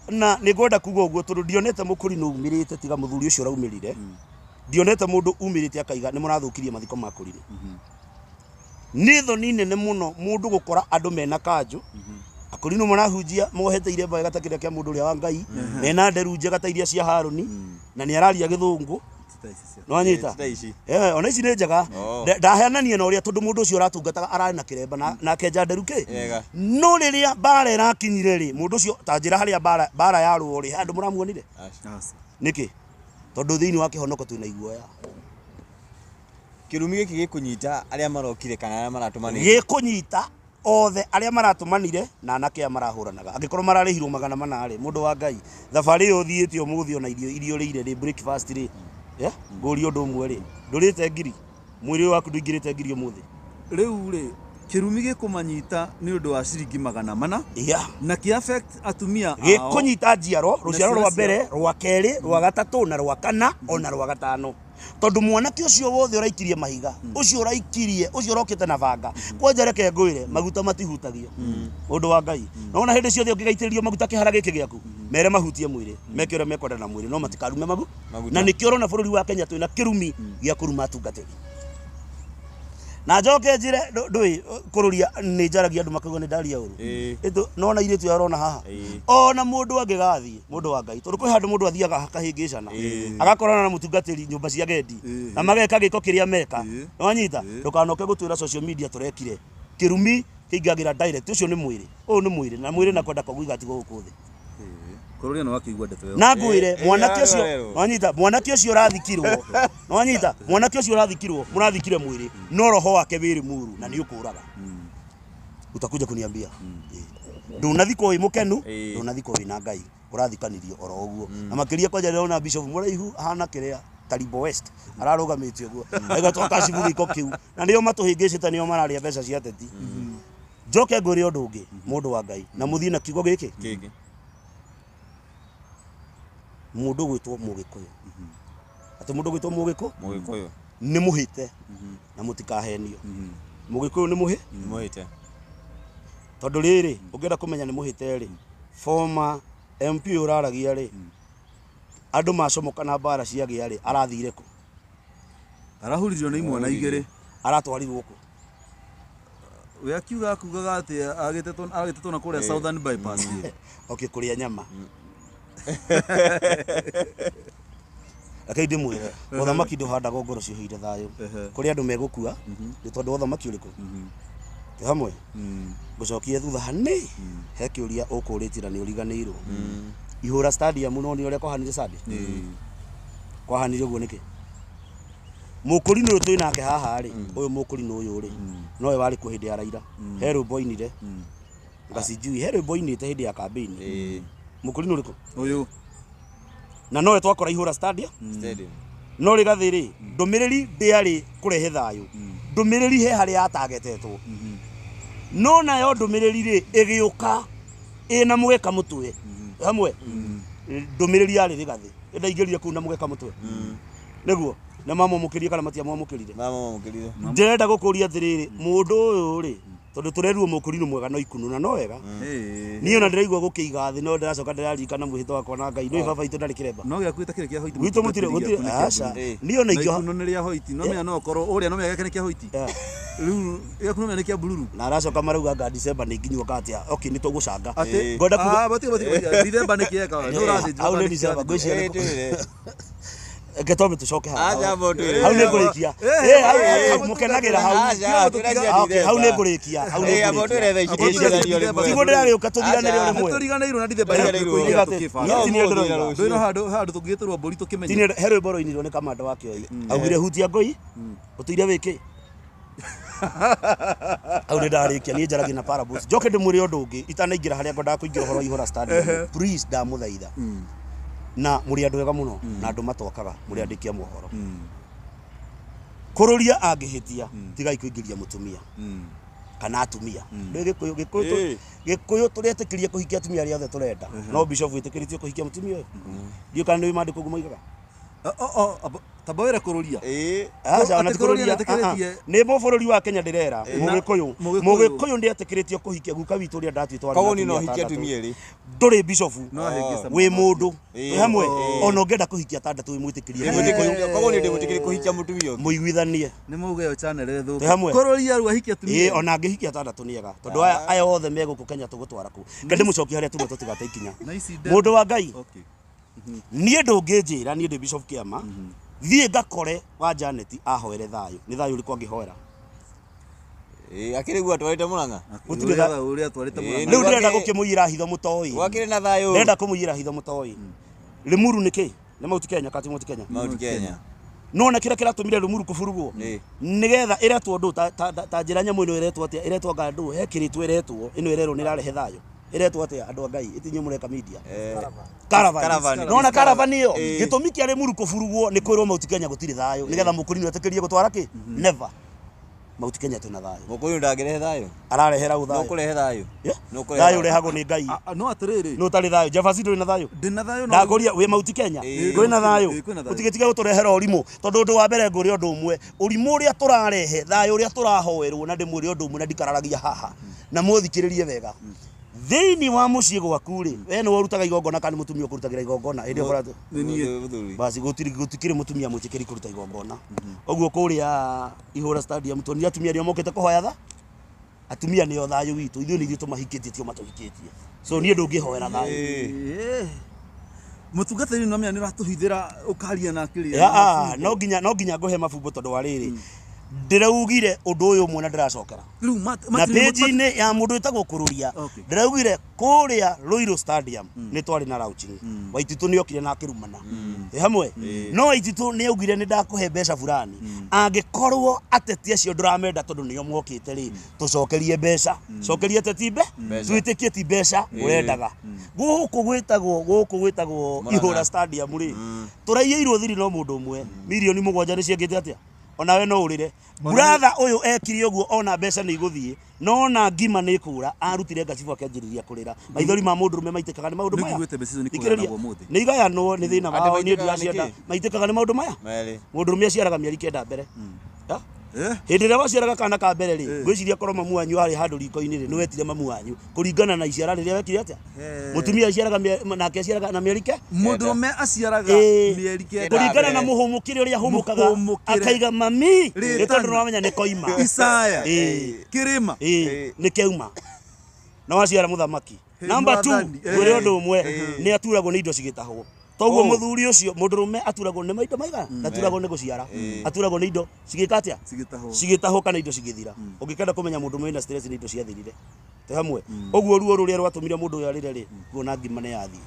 na nĩ ngwenda kuga ũguo tondũ ndionete mũkũrinũ umĩrĩte tiga mũthuri ũcio ũraumĩrire. Ndionete mũndũ umĩrĩte akaiga nĩ mũrathũkirie mathiko ma kũrinũ. Nĩ thoni nene mũno mũndũ gũkora andũ mena kanjũ, akũrinũ marahunjia mohete iremba wega ta kĩrĩa kĩa mũndũ ũrĩa wa Ngai, mena nderu njega ta iria cia Harũni, na nĩ araria gĩthũngũ. Nĩwanyita? Ti ta ici. Eh, ona ici nĩ njega. Oh. Ndaheanania na ũrĩa, tondũ mũndũ ũcio ũratungataga ararĩ na kĩremba na akenja nderu kĩ. Wega. No rĩrĩa mbara ĩrakinyire rĩ, mũndũ ũcio ta njĩra harĩa mbara yarũo rĩ, handũ mũramuonire? Nĩkĩ? Tondũ thĩinĩ wa kĩhonoko twĩna iguoya. Kĩrumi gĩkĩ gĩkũnyita arĩa marokire kana arĩa maratũmanĩte? Gĩkũnyita othe arĩa maratũmanire na anake aya marahũranaga. Angĩkorwo mararĩhirwo 400 rĩ, mũndũ wa Ngai, thabarĩ ĩyo ũthiĩte ũmũthĩ, ona irio iria ũrĩire rĩ, breakfast rĩ, yeah? Ngũrie ũndũ ũmwe rĩ, ndũrĩte ngiri? Mwĩrĩ ũyũ waku ndũingĩrĩte ngiri ũmũthĩ? Rĩu rĩ, kĩrumi gĩkũmanyita nĩ ũndũ wa ciringi 400 na kĩ affect atumia ao. Gĩkũnyita njiaro, rũciaro ciana rwa mbere, rwa kerĩ, rwa gatatũ na rwa kana, ona rwa gatano, tondũ mwanake ũcio wothe ũraikirie mahiga, ũcio ũraikirie, ũcio ũrokĩte na banga kwanja, reke ngwĩre, maguta matihutagio, ũndũ wa Ngai. Nona hĩndĩ ciothe ũngĩgaitĩrĩrio maguta kĩhara gĩkĩ gĩaku, mere mahutie mwĩrĩ, meke ũrĩa mekwenda na mwĩrĩ, no matikarume Maguta. Na nĩkĩo ũrona bũrũri wa Kenya twĩna kĩrumi gĩa kũruma atungatĩri. Na njoke njĩre, ndũĩ kũrũria nĩ njaragia, andũ makauga nĩ ndaria ũru. Ĩtũ nona irĩtu aya ũrona haha, ona mũndũ angĩgathiĩ, mũndũ wa Ngai, tondũ kwĩ handũ mũndũ athiaga akahĩngĩcana, agakorana na mũtungatĩri nyũmba cia gendi na mageka gĩko kĩrĩa meka. Nĩwanyita? Ndũkanoke gũtwĩra social media tũrekire. Kĩrumi kĩingagĩra direct. Ũcio nĩ mwĩrĩ, ũyũ nĩ mwĩrĩ, na mwĩrĩ na kwenda kwaguo igatigwo gũkũ thĩ. Kũrũria nĩ wakĩigua ndeto ĩyo. Na ngwĩre, mwanake ũcio, yarorerwo. nwanyita, mwanake ũcio ũrathikirwo, nwanyita, mwanake ũcio ũrathikirwo, mũrathikire mwĩrĩ, no roho wake wĩrĩ muru na nĩ ũkũraga. Utakuja kuniambia. Ndũnathikwo wĩ mũkenu, ndũnathikwo wĩ na Ngai, ũrathikanirio oro ũguo. Na makĩria kwanja ndĩrona bishop mũraihu ahana kĩrĩa Taribo West ararũgamĩte ũguo, aiga twakacibũ gĩko kĩu, na nĩo matũhĩngĩcĩte, nĩo mararĩa mbeca cia ateti. Njoke ngwĩre ũndũ ũngĩ, mũndũ wa Ngai, na mũthiĩ na kiugo gĩkĩ. Kĩngĩ. Mũndũ gwĩtwo mũgĩkũyũ, atĩ mũndũ gwĩtwo mũgĩkũ Mũgĩkũyũ. Nĩ mũhĩte, na mũtikahenio, mũgĩkũyũ nĩ mũhĩ. Nĩ mũhĩte. Tondũ rĩrĩ, ũngĩenda kũmenya nĩ mũhĩte rĩ, former MP ũraragia rĩ, andũ macomoka na mbara ciagĩa rĩ, arathire kũ? Arahuririo nĩ imwana igĩrĩ. Aratwarirwo kũ? We akiuga akugaga atĩ agĩtetwo na kũrĩa Southern Bypass rĩ. Okay, kũrĩa nyama. Rekei ndĩmwĩre, ũthamaki ndũhandagwo ngoro ciũhĩire thayũ. Kũrĩ andũ megũkua nĩ tondũ wa ũthamaki ũrĩkũ? Twĩ hamwe? Ngũcokie thutha hanini, he kĩũria ũkũrĩtie na nĩ ũriganĩirwo. Ihũra stadium no nĩ ũrĩa kwahanire Sunday? Kwahanire ũguo nĩkĩ? Mũkũrinũ ũyũ twĩ nake haha rĩ, ũyũ mũkũrinũ ũyũ rĩ, nowe warĩ kuo hĩndĩ ya Raila. He rwĩmbo ainire, ngacijui, he rwĩmbo ainĩte hĩndĩ ya campaign. Mũkũrinũ ũrĩkũ? Ũyũ. Na nowe twakora ihũra stadium. Stadium. No rĩgathĩ rĩ, ndũmĩrĩri ndĩarĩ kũrehe thayũ. Ndũmĩrĩri he harĩa yatagetetwo. No nayo ndũmĩrĩri rĩ, ĩgĩũka ĩna mũgeka mũtwe. Hamwe? Ndũmĩrĩri yarĩ rĩgathĩ. Ĩndaingĩrire kũu na mũgeka mũtwe. Nĩguo? Na mamwamũkĩrie kana matiamwamũkĩrire? Mamwamũkĩrire. Ndĩrenda gũkũria atĩrĩrĩ, mũndũ ũyũ rĩ, tondũ tũrerwo mũkũrinũ mwega no ikunũ na no wega. Niĩ ona ndĩraigua gũkĩiga thĩ no ndĩracoka ndĩraririkana mwĩhĩtwa wakwa na Ngai. Nĩũĩ baba witũ ndarĩ kĩremba. No gĩaku gĩtakĩrĩ kĩa hoiti. Gwitũ mũtirĩ gũtirĩ aca. Niĩ ona Na ingĩoha ikunũ nĩ rĩa hoiti. No menya no ũkorwo ũrĩa no menya gĩake nĩ kĩa hoiti. Rĩu gĩaku no menya nĩ kĩa bururu. Na aracoka marauga anga December nĩ nginywo atĩa. Okay, nĩ tũgũcanga. Atĩ Ngwenda kuga Ah, batige batige. Dithemba nĩ kĩeka. Nĩ ũrathĩnjwo. Hau nĩ December ngwĩciria nĩ Twĩre. Reke twambe tũcoke haha. Aca amba ũtwĩre. Hau nĩ ngũrĩkia. Hau hau mũkenagĩra hau. Aca, tũreciria Ah, okay, hau nĩ December. ngũrĩkia. Hau nĩ Amba ũtwĩre ngũrĩkia. thaa ici Amba ũtwĩre tũciranio December. rĩmwe. Tiguo ndĩragĩũka tũthiranĩre o Aca. rĩmwe. Tũriganĩirwo na Dithemba Tũriganĩirwo. ĩrĩa Nĩ tũkĩbanga. No Ti niĩ ũmũthĩ ndĩroiga. na rũciũ. Ndũĩ no handũ handũ tũngĩgĩtũrwo mbũri tũkĩmenye. Ti niĩ he rwĩmbo rũinirwo nĩ kamanda wa Kĩoi. Augire hutia ngũi ũtũire wĩkĩ. Hau nĩ ndarĩkia niĩ njaragia na parables. Njoke ndĩmwĩre ũndũ ũngĩ itanaingĩra harĩa ngwendaga kũingĩra ũhoro wa ihũra stadium. Please ndamũthaitha. Na mũrĩ andũ ega mũno na andũ matwakaga mũrĩ andĩki a mohoro. Kũrũria angĩhĩtia tigai kũingĩria mũtumia kana atumia. Ndũĩ Gĩkũyũ Gĩkũyũ Gĩkũyũ tũretĩkĩria kũhikia atumia arĩa othe tũrenda. No bishop wĩtĩkĩrĩtio kũhikia mũtumia ũyũ. Ndiũĩ kana nĩ maandĩko ũguo moigaga. Tamba wĩre kũrũria. Aca, ona Atĩ ti kũrũria kũrũria. nĩetĩkĩrĩtie. Nĩ bũrũri wa Kenya ndĩrera. Mũgĩkũyũ. Mũgĩkũyũ. Mũgĩkũyũ ndĩetĩkĩrĩtio kũhikia guka witũ ũrĩa ndatuĩtwo arĩ na Koguo niĩ no atumia hikie atandatũ. atumia erĩ. Ndũrĩ bishofu. No ahĩngĩce Wĩ mwana mũndũ. Ĩĩ. Wĩ hamwe. Ona ũngĩenda kũhikia atandatũ wĩ mwĩtĩkĩrie. Mũgĩkũyũ. Koguo niĩ ndĩmwĩtĩkĩrie kũhikia mũtumia ũngĩ. Mũiguithanie. Nĩ mauga ĩyo channel ĩthũke. Twĩ hamwe? Kũrũria rĩu ahikie atumia. Ĩĩ ona angĩhikia atandatũ nĩ ega. Tondũ aya aya othe me gũkũ Kenya tũgũtwara kũ. Reke ndĩmũcokie harĩa tuma tũtigate ikinya. Na ici nde- Mũndũ wa Ngai. Okay. Niĩ ndũngĩnjĩra niĩ ndĩ Bishop Kĩama thiĩ ngakore wa Janet ahoere thayũ. Nĩ thayũ ũrĩkũ angĩhoera? Akĩrĩ guo atwarĩte Mũrang'a. Gũtirĩ Ũrĩa atwarĩte Mũrang'a. Rĩu ndĩrenda gũkĩmũiyĩra hitho mũtoĩ. Gwakĩrĩ na thayũ. Ndĩrenda kũmũiyĩra hitho mũtoĩ. Limuru nĩ kĩ? Nĩ Mount Kenya kati Mount Kenya. Mount Kenya. Nona kĩrĩa kĩratũmire Limuru kũburugwo? Nĩgetha ĩretwo ndũ ta njĩra nyamũ ĩno ĩretwo atĩa? Ĩretwo anga ndũ? He kĩrĩtwo ĩretwo ĩno ĩrerwo nĩ ĩrarehe thayũ. Ĩretwo atĩa andũ a Ngai? Ĩtinyuĩ mũreka media. Caravan. Caravan. Nona caravan ĩyo gĩtũmi kĩa Limuru kũburugwo nĩ kwĩrwo Mount Kenya gũtirĩ thayũ nĩgetha mũkũrinũ etĩkĩrie gũtwara kĩ? Never. Mount Kenya twĩna thayũ. Mũkũyũ ndangĩrehe thayũ. Ararehera ũ No thayũ? kũrehe thayũ. Yeah. No kũrehe Thayũ ũrehagwo nĩ Ngai. No atĩrĩrĩ. Nũ ũtarĩ thayũ? Jefferson ndũrĩ na thayũ? Ndĩna thayũ no. Ndakũria wĩ Mount Kenya kwĩna thayũ Ĩĩ, kwĩna thayũ. ũtigĩtige gũtũrehera ũrimũ tondũ ũndũ wa mbere ngũrĩ ũndũ ũmwe ũrimũ ũrĩa tũrarehe thayũ ũrĩa tũrahoerwo na ndĩmwĩre ũndũ ũmwe na ndikararagia haha na mũthikĩrĩrie wega thĩinĩ wa mũciĩ gwaku rĩ we nĩwe ũrutaga igongona kana nĩ mũtumia ũkũrutagĩra igongona hĩndĩ ĩyo ũkoretwo- Nĩ niĩ. Mũthuri. basi gũtirĩ gũtikĩrĩ mũtumia mwĩtĩkĩri kũruta igongona ũguo kũrĩa ihũra stadium tuonire atumia nĩo mokĩte kũhoya tha atumia nĩo thayũ witũ ithuĩ nĩ ithuĩ tũmahikĩtie tio matũhikĩtie so niĩ ndũngĩhoera thayũ Mũtungatĩri no menya nĩ ũratũhithĩra ũkaria na kĩrĩa. Ya, ah, no nginya ngũhe mabumbo tondũ wa rĩrĩ ndĩraugire ũndũ ũyũ ũmwe na ndĩracokera Rĩu na page-inĩ ya mũndũ wĩtagwo kũrũria Okay. ndĩraugire kũrĩa Ruiru Stadium nĩ twarĩ na launching Waititũ nĩ okire na akĩrumana ĩ hamwe no Waititũ nĩ augire nĩ ndakũhe mbeca fulani angĩkorwo ateti acio ndũramenda tondũ nĩo mokĩte rĩ tũcokerie mbeca cokerie ateti mbe twĩtĩkie ti mbeca ũrendaga gũkũ gwĩtagwo gũkũ gwĩtagwo Mũrang'a. Ihũra Stadium rĩ tũraiyĩirwo thiri no mũndũ ũmwe mirioni 7 nĩ ciengĩte atĩa onawe no ũrĩre brother ũyũ ekire ũguo ona mbeca nĩ igũthiĩ no ona ngima nĩ kũra arutire ngacibũ akĩanjĩrĩria kũrĩra maithori ma mũndũrũme maitĩkaga nĩ maũndũ Nĩ maya nguĩte mbeca icio nĩ Thikĩrĩria, kũgayanagwo ũmũthĩ. nĩ igayanwo nĩ thĩna Andũ wao niĩ maitĩkaga ndiracienda nĩkĩ? maitĩkaga nĩ maũndũ maya Merĩ. mũndũrũme aciaraga mĩeri 9 mbere Ya? Eh? Hĩndĩ ĩrĩa waciaraga kana ka mbere rĩ ngwĩciria korwo mamu wanyu arĩ handũ riko-inĩ rĩ nĩ wetire mamu wanyu kũringana na iciara rĩrĩa wekire atĩa mũtumia aciaraga nake aciaraga na mĩeri ke Mũndũrũme aciaraga Ĩĩ. mĩeri 9. Kũringana na mũhũmũkĩre ũrĩa ahũmũkaga Mũhũmũkĩre. akaiga mami nĩ Rĩtana. tondũ nĩwamenya nĩ koima Isaya. Ĩĩ. Kĩrĩma. Ĩĩ, nĩ keuma na waciara mũthamaki Hĩ, namba 2 mwathani. ngwĩre Ĩĩ. ũndũ ũmwe nĩ aturagwo nĩ indo cigĩtahwo Toguo Oh. Mũthuri ũcio mũndũrũme aturagwo nĩ maindo maigana? Ndaturagwo nĩ gũciara, aturagwo nĩ indo cigĩka atĩa? Cigĩtahwo. Cigĩtahwo kana indo cigĩthira. Ũngĩkenda kũmenya mũndũ wĩna stress, nĩ indo ciathirire. Twĩ hamwe? Ũguo ruo rũrĩa rwatũmire mũndũ ũyũ arĩre rĩ, kuona ngima nĩ yathiĩ.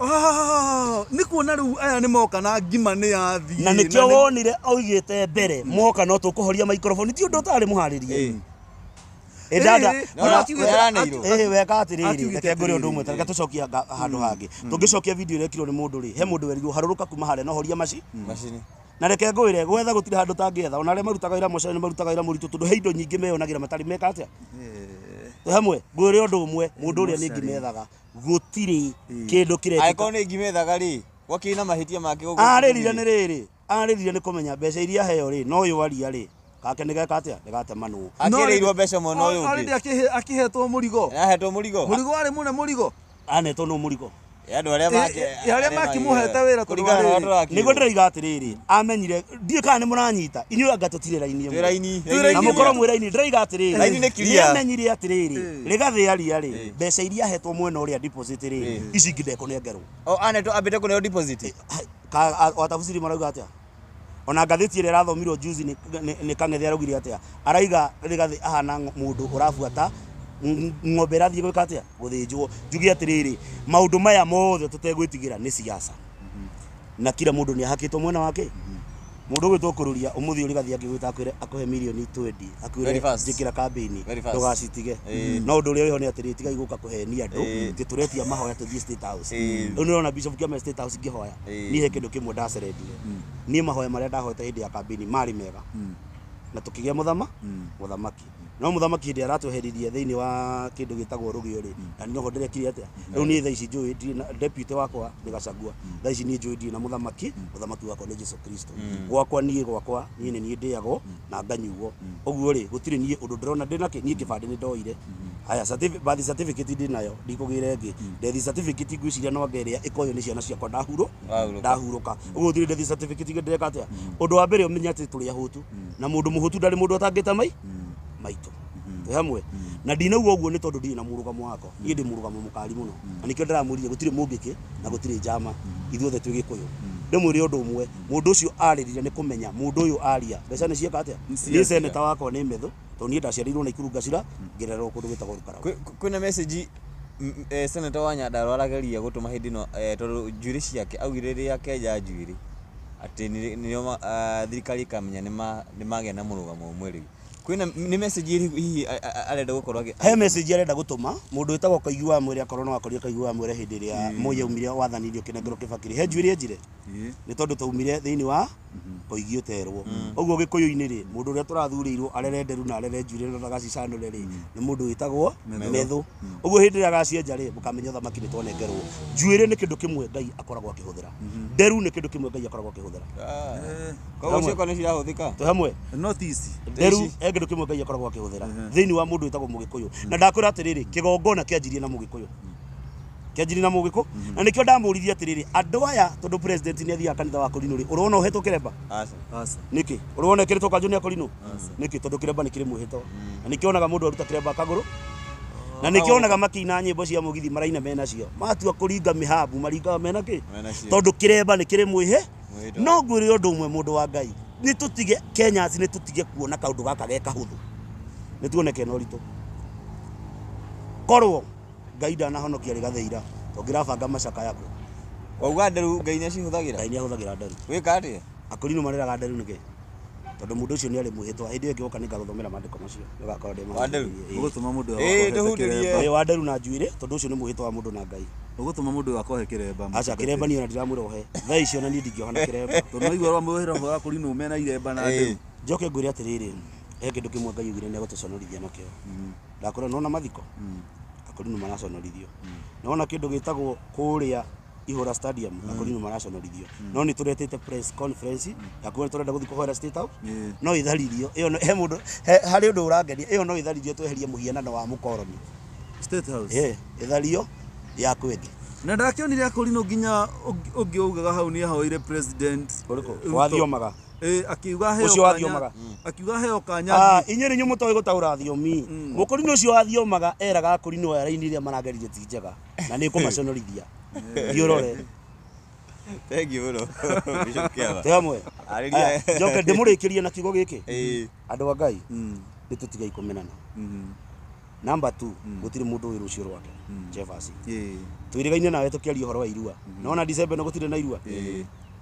Ah, nĩ kuona rĩu aya nĩ moka na ngima nĩ yathiĩ. Na nĩkĩo wonire oigĩte mbere moka no tũkũhoria microphone, ti ũndũ ũtarĩ mũharĩrie. Ĩ dada, Ĩ, No, no, na- akiugĩte- nĩaranĩirwo. ĩhĩ weka atĩrĩrĩ, Akiugĩte reke ngwĩre ũndũ ũmwe. atĩrĩrĩ. Reke tũcokie handũ hangĩ. Tũngĩcokia video ĩrĩa ĩkirwo nĩ mũndũ rĩ, he mũndũ werirwo harũrũka kuma harĩa no horia maci. Macini. Na reke ngwĩre, gwetha gũtirĩ handũ tangĩetha. Ona arĩa marutaga wĩra mocarĩ nĩ marutaga wĩra mũritũ, tondũ he indo nyingĩ meyonagĩra matarĩ meka atĩa. Twĩ hamwe? Ngwĩre ũndũ ũmwe, mũndũ ũrĩa nĩ ngima ethaga, gũtirĩ kĩndũ kĩrekĩka. Angĩkorwo nĩ ngima ethaga rĩ, gwakĩrĩ na mahĩtia make gũkũ Arĩrire bũrũri-inĩ. nĩ rĩrĩ, arĩrire nĩ kũmenya mbeca iria aheo rĩ, no ũyũ aria rĩ, kake nĩ geka atĩa, nĩ gatemanwo. Akĩrĩirwo mbeca mwena ũyũ Already ũngĩ. Akĩhetwo mũrigo. Ahetwo mũrigo. Mũrigo warĩ mũne mũrigo. Anetwo no mũrigo. Ya andũ arĩa make. Ĩ, arĩa makĩmũhete wĩra tondũ kũringana na wa ũrĩa rĩrĩ. tũrakĩrwo. Nĩguo ndĩroiga atĩrĩrĩ, amenyire ndiũĩ kana nĩ mũranyita inyuĩ, anga tũtirĩ raini Twĩ ĩmwe. raini. Twĩ raini Na ĩmwe. mũkorwo mwĩ raini, ndĩroiga atĩrĩrĩ, Raini nĩ clear. nĩamenyire atĩrĩrĩ, rĩgathĩ aria rĩ, mbeca iria ahetwo mwena ũrĩa deposit rĩ, ici ingĩ ndekũnengerwo. O anetwo ambĩte kũneo deposit. Watabuciri marauga atĩa? Ona ngathĩti ĩrĩa ĩrathomirwo juzi nĩ Kang'ethe araugire atĩa? Araiga Rĩgathĩ ahana mũndũ ũrabuata ng'ombe ĩrathiĩ gwĩka atĩa? Gũthĩnjwo. Njuge atĩrĩrĩ, maũndũ maya mothe tũtegwĩtigĩra nĩ siasa, na kila mũndũ nĩ ahakĩtwo mwena wake. Mũndũ ũgwĩtwo kũrũria ũmũthĩ ũrĩ gathi angĩgwĩta akwĩre akũhe mirioni 20, akwĩre Very fast. njĩkĩra kambĩini, Very fast. ndũgacitige. Ĩĩ. No ũndũ ũrĩa wĩho nĩ atĩrĩrĩ, tigai gũka kũhenia andũ Ĩĩ. atĩ tũretia mahoya tũthiĩ State House. Ĩĩ. Rĩu nĩũrona Bishop Kĩama State House ngĩhoya. Ĩĩ. Niĩ he kĩndũ kĩmwe ndacerendire. Niĩ mahoya marĩa ndahoete hĩndĩ ya kambĩini marĩ mega na tũkĩgĩa mũthamaki, no mũthamaki hĩndĩ ĩrĩa aratweheririe thĩinĩ wa kĩndũ gĩtagwo rũgĩo rĩ, na noho ndĩrekire atĩa? Rĩu niĩ thaa ici njũĩ ndirĩ na deputy wakwa nĩ Gachagua. Thaa ici niĩ njũĩ ndirĩ na mũthamaki, mũthamaki wakwa nĩ Jesu Kristo. Gwakwa niĩ, gwakwa niĩ nĩ niĩ ndĩagwo na nganyuo. Ũguo rĩ, gũtirĩ niĩ ũndũ ndĩrona ndĩ nakĩ. Niĩ kĩbandĩ nĩ ndoire. Haya, birth certificate ndĩ nayo, ndikũgĩra ĩngĩ. Death certificate ngwĩciria no anga ĩrĩa ĩkoywo nĩ ciana ciakwa ndahurũ Wahurũka. Ndahurũka. Ũguo gũtirĩ death certificate ingĩ ndĩreka atĩa. Ũndũ wa mbere ũmenye atĩ tũrĩ ahũtu, na mũndũ mũhũtu ndarĩ mũndũ atangĩta mai maitũ. Twĩ hamwe? Na ndinauga ũguo nĩ tondũ ndirĩ na mũrũgamo wakwa. Niĩ ndĩ mũrũgamo mũkari mũno, na nĩkĩo ndĩramwĩrire gũtirĩ mũngĩkĩ na gũtirĩ njama, ithuothe twĩ gĩkũyũ. Ndĩmwĩre ũndũ ũmwe, mũndũ ũcio arĩrire nĩ kũmenya mũndũ ũyũ aria mbeca nĩ cieka atĩa. Niĩ seneta wakwa nĩ metho, tondũ niĩ ndaciarĩirwo Naikuru, ngacira ngĩrererwo kũndũ gwĩtagwo Rukarau. Kwĩna message senator wa Nyandarua arageria gũtũma hĩndĩ ĩno, tondũ njuĩrĩ ciake augire rĩrĩa akenja njuĩrĩ atĩ nĩo thirikari ĩkamenya nĩ magĩa na mũrũgamo ũmwe. Rĩu kwĩna nĩ message ĩrĩkũ hihi arenda gũkorwo He message arenda gũtũma mũndũ wĩtagwo Koigi wa Mwere. Akorwo no akorire Koigi wa Mwere hĩndĩ ĩrĩa Moi aumire wathani-inĩ ũkĩnengerwo Kĩbakĩ, he njuĩrĩ enjire, nĩ tondũ twaumire thĩinĩ wa Koigi ũterwo. Ũguo gĩkũyũ-inĩ rĩ, mũndũ ũrĩa tũrathurĩirwo arere nderu na arere njuĩrĩ na ndagacicanũre rĩ, nĩ mũndũ wĩtagwo Methu. Ũguo hĩndĩ ĩrĩa agacienja rĩ, mũkamenya ũthamaki nĩ twanengerwo. Njuĩrĩ nĩ kĩndũ kĩmwe Ngai akoragwo akĩhũthĩra, nderu nĩ kĩndũ kĩmwe Ngai akoragwo akĩhũthĩra. Koguo cioko nĩ cirahũthĩka. Twĩ hamwe? No ti ici. Nderu he kĩndũ kĩmwe Ngai akoragwo akĩhũthĩra thĩinĩ wa mũndũ wĩtagwo mũgĩkũyũ. Na ndakwĩra atĩrĩrĩ, kĩgongona kĩanjirie na mũgĩkũyũ, kĩanjirie na mũgĩkũ. Na nĩkĩo ndamũririe atĩrĩrĩ, andũ aya, tondũ president nĩ athiaga kanitha wa Korinũ rĩ, ũrona ũhetwo kĩremba? Aca. Aca. Nĩkĩ ũrona ĩkĩrĩtwo kanjũ nĩ akorinũ? Nĩkĩ? Tondũ kĩremba nĩ kĩrĩ mwĩhĩtwa, na nĩkĩo onaga mũndũ aruta kĩremba akagũrũ, na nĩkĩo onaga makĩina nyĩmbo cia mũgithi maraina menacio, matua kũringa mĩhambu maringaga mena kĩ? Menacio. Tondũ kĩremba nĩ kĩrĩ mwĩhĩ. Mwĩhĩtwa. No ngwĩre ũndũ ũmwe, mũndũ wa Ngai, nĩ tũtige Kenyans, nĩ tũtige kuona kaũndũ gaka ge kahũthũ, nĩ tuone kena ũritũ. Korwo Ngai ndanahonokia rĩgathĩira, tũngĩrabanga macakaya kũ? Wauga nderu Ngai nĩ acihũthagĩra? Ngai nĩ ahũthagĩra nderu. Gwĩka atĩa? Akorino mareraga nderu nĩkĩ? Tondũ mũndũ ũcio nĩ arĩ mwĩhĩtwa. Hĩndĩ ĩyo ĩngĩ woka nĩ ngagũthomera maandĩko macio, nĩũgakorwo ndĩ Wa nderu? Ũgũtũma mũndũ Ĩĩ, wakohete tũhutĩrie. kĩremba. Ĩĩ, wa nderu na njuĩrĩ, tondũ ũcio nĩ mwĩhĩtwa wa mũndũ na Ngai. Ũgũtũma mũndũ wakohe kĩremba. Aca, kĩremba niĩ ona ndiramwĩra ohe thaa ici, ona niĩ ndingĩoha na kĩremba. Tondũ naigua rwa mwĩra wa kũrinũ mena iremba na Ĩĩ. nderu. Njoke ngwĩre atĩrĩrĩ, he kĩndũ kĩmwe Ngai augire nĩ egũtũconorithia nakĩo. Ndakwĩra nona mathiko akorino maraconorithio, nona kĩndũ gĩtagwo kũrĩa Ihũra Stadium akorino maraconorithio. No nĩ tũretĩte press conference ya kuga tũrenda gũthiĩ kũhoera State House. No ĩtharirio ĩyo he mũndũ harĩ ũndũ ũrangenia, ĩyo no ĩtharirio tweherie mũhianano wa mũkoroni. State House. Ĩ ĩthario ya kwĩngĩ. Na ndakĩonire akũrinũ nginya ũngĩ augaga hau nĩ ahoire president Ũrĩkũ? Ruto. Wathiomaga. Ĩ, akiuga heo Ũcio kanya. wathiomaga. Akiuga heo kanya. Ah, inyuĩ nĩ inyuĩ mũtoĩ gũtaũra thiomi. Mũkũrinũ ũcio wathiomaga eraga akũrinũ aya raini ĩrĩa marageririe ti njega na nĩ kũmaconorithia. Thiĩ ũrore. Thank you mũno, Bishop Kĩama. Twĩ hamwe. Arĩria. Aya, njoke ndĩmũrĩkĩrie na kiugo gĩkĩ. Ĩĩ. Andũ a Ngai, nĩ tũtigei kũmenana. Number 2, gũtirĩ mũndũ wĩ rũciũ rwake. Jevasi. Twĩrĩgaine nawe tũkĩaria ũhoro wa irua. Nona December ĩno gũtirĩ na irua.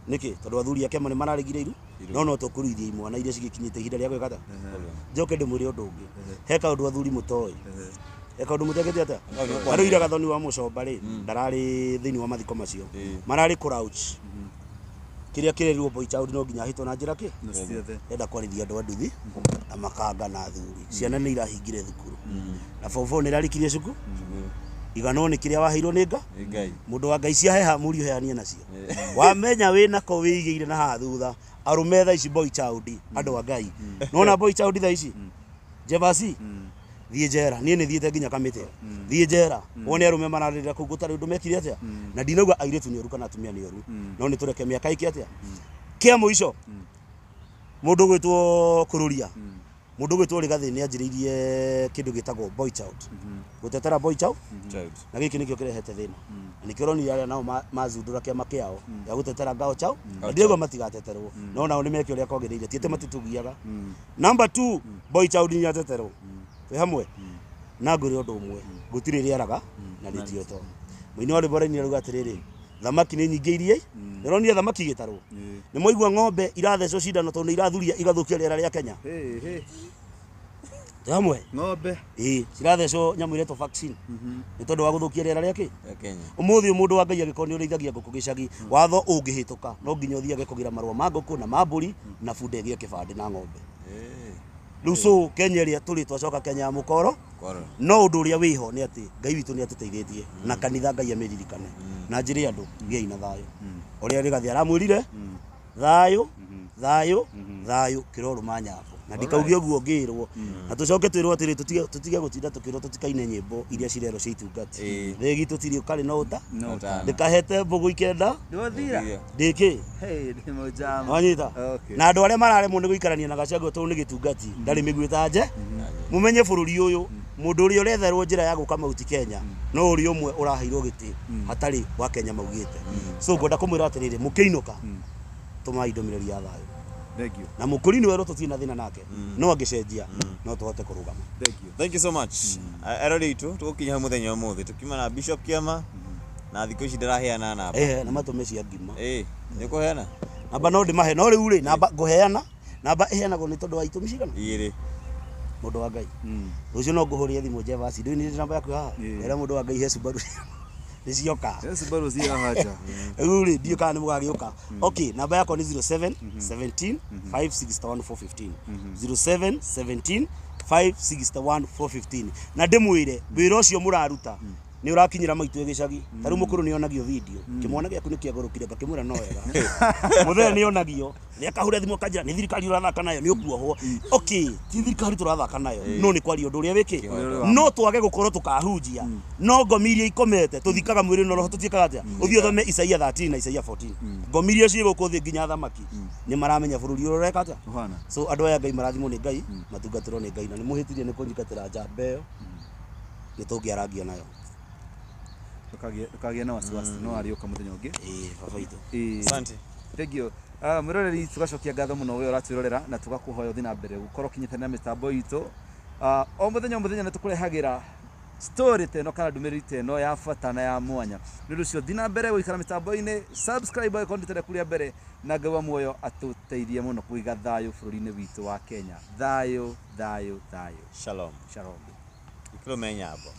Nĩkĩ? Tondũ athuri a kĩama nĩ mararegire iru. No no tũkũruithia imwana iria cigĩkinyĩte ihinda rĩa gwĩka atĩa? Njoke ndĩmwĩre ũndũ ũngĩ. He kaũndũ athuri mũtoĩ. He kaũndũ mũtekĩte atĩa? Kau nĩ Tarĩu ira Gathoni wa Mũcomba rĩ, ndararĩ thĩinĩ wa mathiko macio. Mararĩ kũrauch. Kĩrĩa kĩrerirwo boy child no nginya ahĩtwo na njĩra kĩ? Ndĩrenda kwarĩria andũ a nduthi na makanga na athuri. Ciana nĩ irahingire thukuru. Na form 4 nĩ irarĩkirie cukuru. Igano nĩ kĩrĩa waheirwo nĩ nga. Nĩ Ngai. Mũndũ wa Ngai ciaheha mũriũ heanie nacio. Wamenya wĩnako wĩigĩire na haha thutha. Arũme thaa ici boy child, andũ a Ngai. Nona boy child thaa ici? Jevasi? Thiĩ njera. Niĩ nĩ thiĩte nginya kamĩtĩ. Thiĩ njera. Wone arũme mararĩrĩra kũu gũtarĩ ũndũ mekire atĩa? Na ndinauga airĩtu nĩ oru kana atumia nĩ oru. No nĩ tũreke mĩaka ĩke atĩa? Kĩa mũico, mũndũ ũgwĩtwo Kũrũria, mũndũ ũgwĩtwo Rĩgathĩ nĩ anjĩrĩirie kĩndũ gĩtagwo boy child. Gũtetera boy child. Child. Na gĩkĩ nĩkĩo kĩrehete thĩna. Na nĩkĩo ũronire arĩa nao mazundũra kĩama kĩao gĩa gũtetera ngao chao. Na ndirauga matigateterwo. No nao nĩ meke ũrĩa kwagĩrĩire. Ti atĩ matitugiaga. Number 2, boy child nĩ ateterwo. Twĩ hamwe. Na ngwĩre ũndũ ũmwe, gũtirĩ rĩaraga na rĩtioto. Mũini wa rwĩmbo arainire arauga atĩrĩrĩ, thamaki nĩ nyingĩ iria, nĩ ũronire thamaki igĩtarwo? Nĩ mwaigua ng'ombe irathecwo cindano tondũ nĩ irathuria igathũkia rĩera rĩa Kenya? Twĩ hamwe? Ng'ombe. Ĩĩ, cirathecwo nyamũ iretwo vaccine. Nĩ tondũ wa gũthũkia rĩera rĩa kĩ? Rĩa Kenya. Ũmũthĩ ũyũ mũndũ wa Ngai angĩkorwo nĩ ũrĩithagia ngũkũ gĩcagi, watho ũngĩhĩtũka no nginya ũthiage kũgĩra marũa ma ngũkũ na ma mbũri na bunda ĩgĩe kĩbandĩ na ng'ombe. Rĩu so Kenya ĩrĩa tũrĩ twacoka Kenya ya mũkoro. No ũndũ ũrĩa wĩho nĩ atĩ Ngai witũ nĩ atũteithĩtie na kanitha Ngai amĩririkane. Na njĩre andũ gĩai na thayũ. Ũrĩa Rĩgathĩ aramwĩrire thayũ, thayũ, thayũ kĩrorũma nyambo. Na ndikauge ũguo ngĩrwo. Na tũcoke twĩrwo atĩrĩ tũtige gũtinda tũkĩrwo tũtikaine nyĩmbo iria cirerwo cia itungati. Thĩ gitũ tirĩ ũkarĩ no ũta. No ũtana. Ndĩkahete mbũgũ ikenda. Ndũthira. Ndĩkĩ? Hey, nĩ mũjama. Wanyita? Okay. Na andũ arĩa mararemwo nĩ gũikarania na Gachagua tondũ nĩ gĩtungati, ndarĩ mĩguĩ ta nje. Mũmenye bũrũri ũyũ, mũndũ ũrĩa ũretherwo njĩra ya gũka Mount Kenya, no ũrĩa ũmwe ũraheirwo gĩtĩ hatarĩ wa Kenya maugĩte. So ngwenda kũmwĩra atĩrĩrĩ, mũkĩinũka, tũmai ndũmĩrĩri ya thayũ. Thank you. Na mũkũri nĩ werũ tũtirĩ na thĩna nake, no angĩcenjia, no tũhote kũrũgama. Thank you. Thank you so much. Erori aitũ, tũgũkinya hau mũthenya wa ũmũthĩ. Tũkiuma na Bishop Kĩama, na thikũ ici ndĩraheana namba. Na matũme cia ngima. Nĩ ũkũheana? Namba no ndĩmahe, no rĩu rĩ, namba ngũheana, namba ĩheanagwo nĩ tondũ wa itũmi cigana? Igĩrĩ. Mũndũ wa Ngai. Rũciũ no ngũhũrĩre thimũ Jevasi, ndũĩ nĩ namba yaku haha? Era mũndũ wa Ngai he Subaru. Nĩ cioka. He Subaru ciĩ haha nja. Rĩu rĩ, ndiũĩ kana nĩ mũgagĩũka. Okay, namba yakwa nĩ 07 17 561 415. 07 17 561 415. Na ndĩmwĩre, wĩra ũcio mũraruta, nĩ ũrakinyĩra maitũ gĩcagi. Ta rĩu mũkũrũ nĩ onagio video. Kĩmwana gĩaku nĩ kĩagũrũkire, ngakĩmwĩra no wega. Mũthee nĩ onagio. Nĩ akahũra thimũ akanjĩra, nĩ thirikari ũrathaka nayo, nĩ ũkuohwo. Okay, ti thirikari tũrathaka nayo, no nĩ kwaria ũndũ ũrĩa wĩkĩ. No twage gũkorwo tũkahunjia, no ngomi iria ikomete, tũthikaga mwĩrĩ na roho tũtiĩkaga atĩa? Ũthiĩ ũthome Isaia 13 na Isaia 14. Ngomi iria ciĩ gũkũ thĩ nginya athamaki, nĩ maramenya bũrũri ũrĩa ũreka atĩa? Ũhana. So andũ aya Ngai marathimwo nĩ Ngai, matungatĩrwo nĩ Ngai, na nĩ mũhĩtirie nĩ kũnyingatĩra njamba ĩyo, nĩ tũngĩarangia nayo. Ndũkagĩe na wasiwasi, no arĩũka mũthenya ũngĩ. Ĩĩ, baba witũ. Asante. Thank you. Mwĩroreri, tũgacokia ngatho mũno we ũratwĩrorera na tũgakũhoya ũthiĩ na mbere gũkorwo ũkinyĩte na mĩtambo itũ. O mũthenya o mũthenya nĩ tũkũrehagĩra story ta ĩno kana ndũmĩrĩri ta ĩno ya bata na ya mwanya. Nĩ ũndũ ũcio thiĩ na mbere gũikara mĩtambo-inĩ, subscribe angĩkorwo ndũtarĩ kũrĩa mbere, na Ngai wa muoyo atũteithie mũno kũiga thayũ bũrũri-inĩ witũ wa Kenya. Thayũ, thayũ, thayũ. Shalom. Shalom. Ikĩrũme nyambo.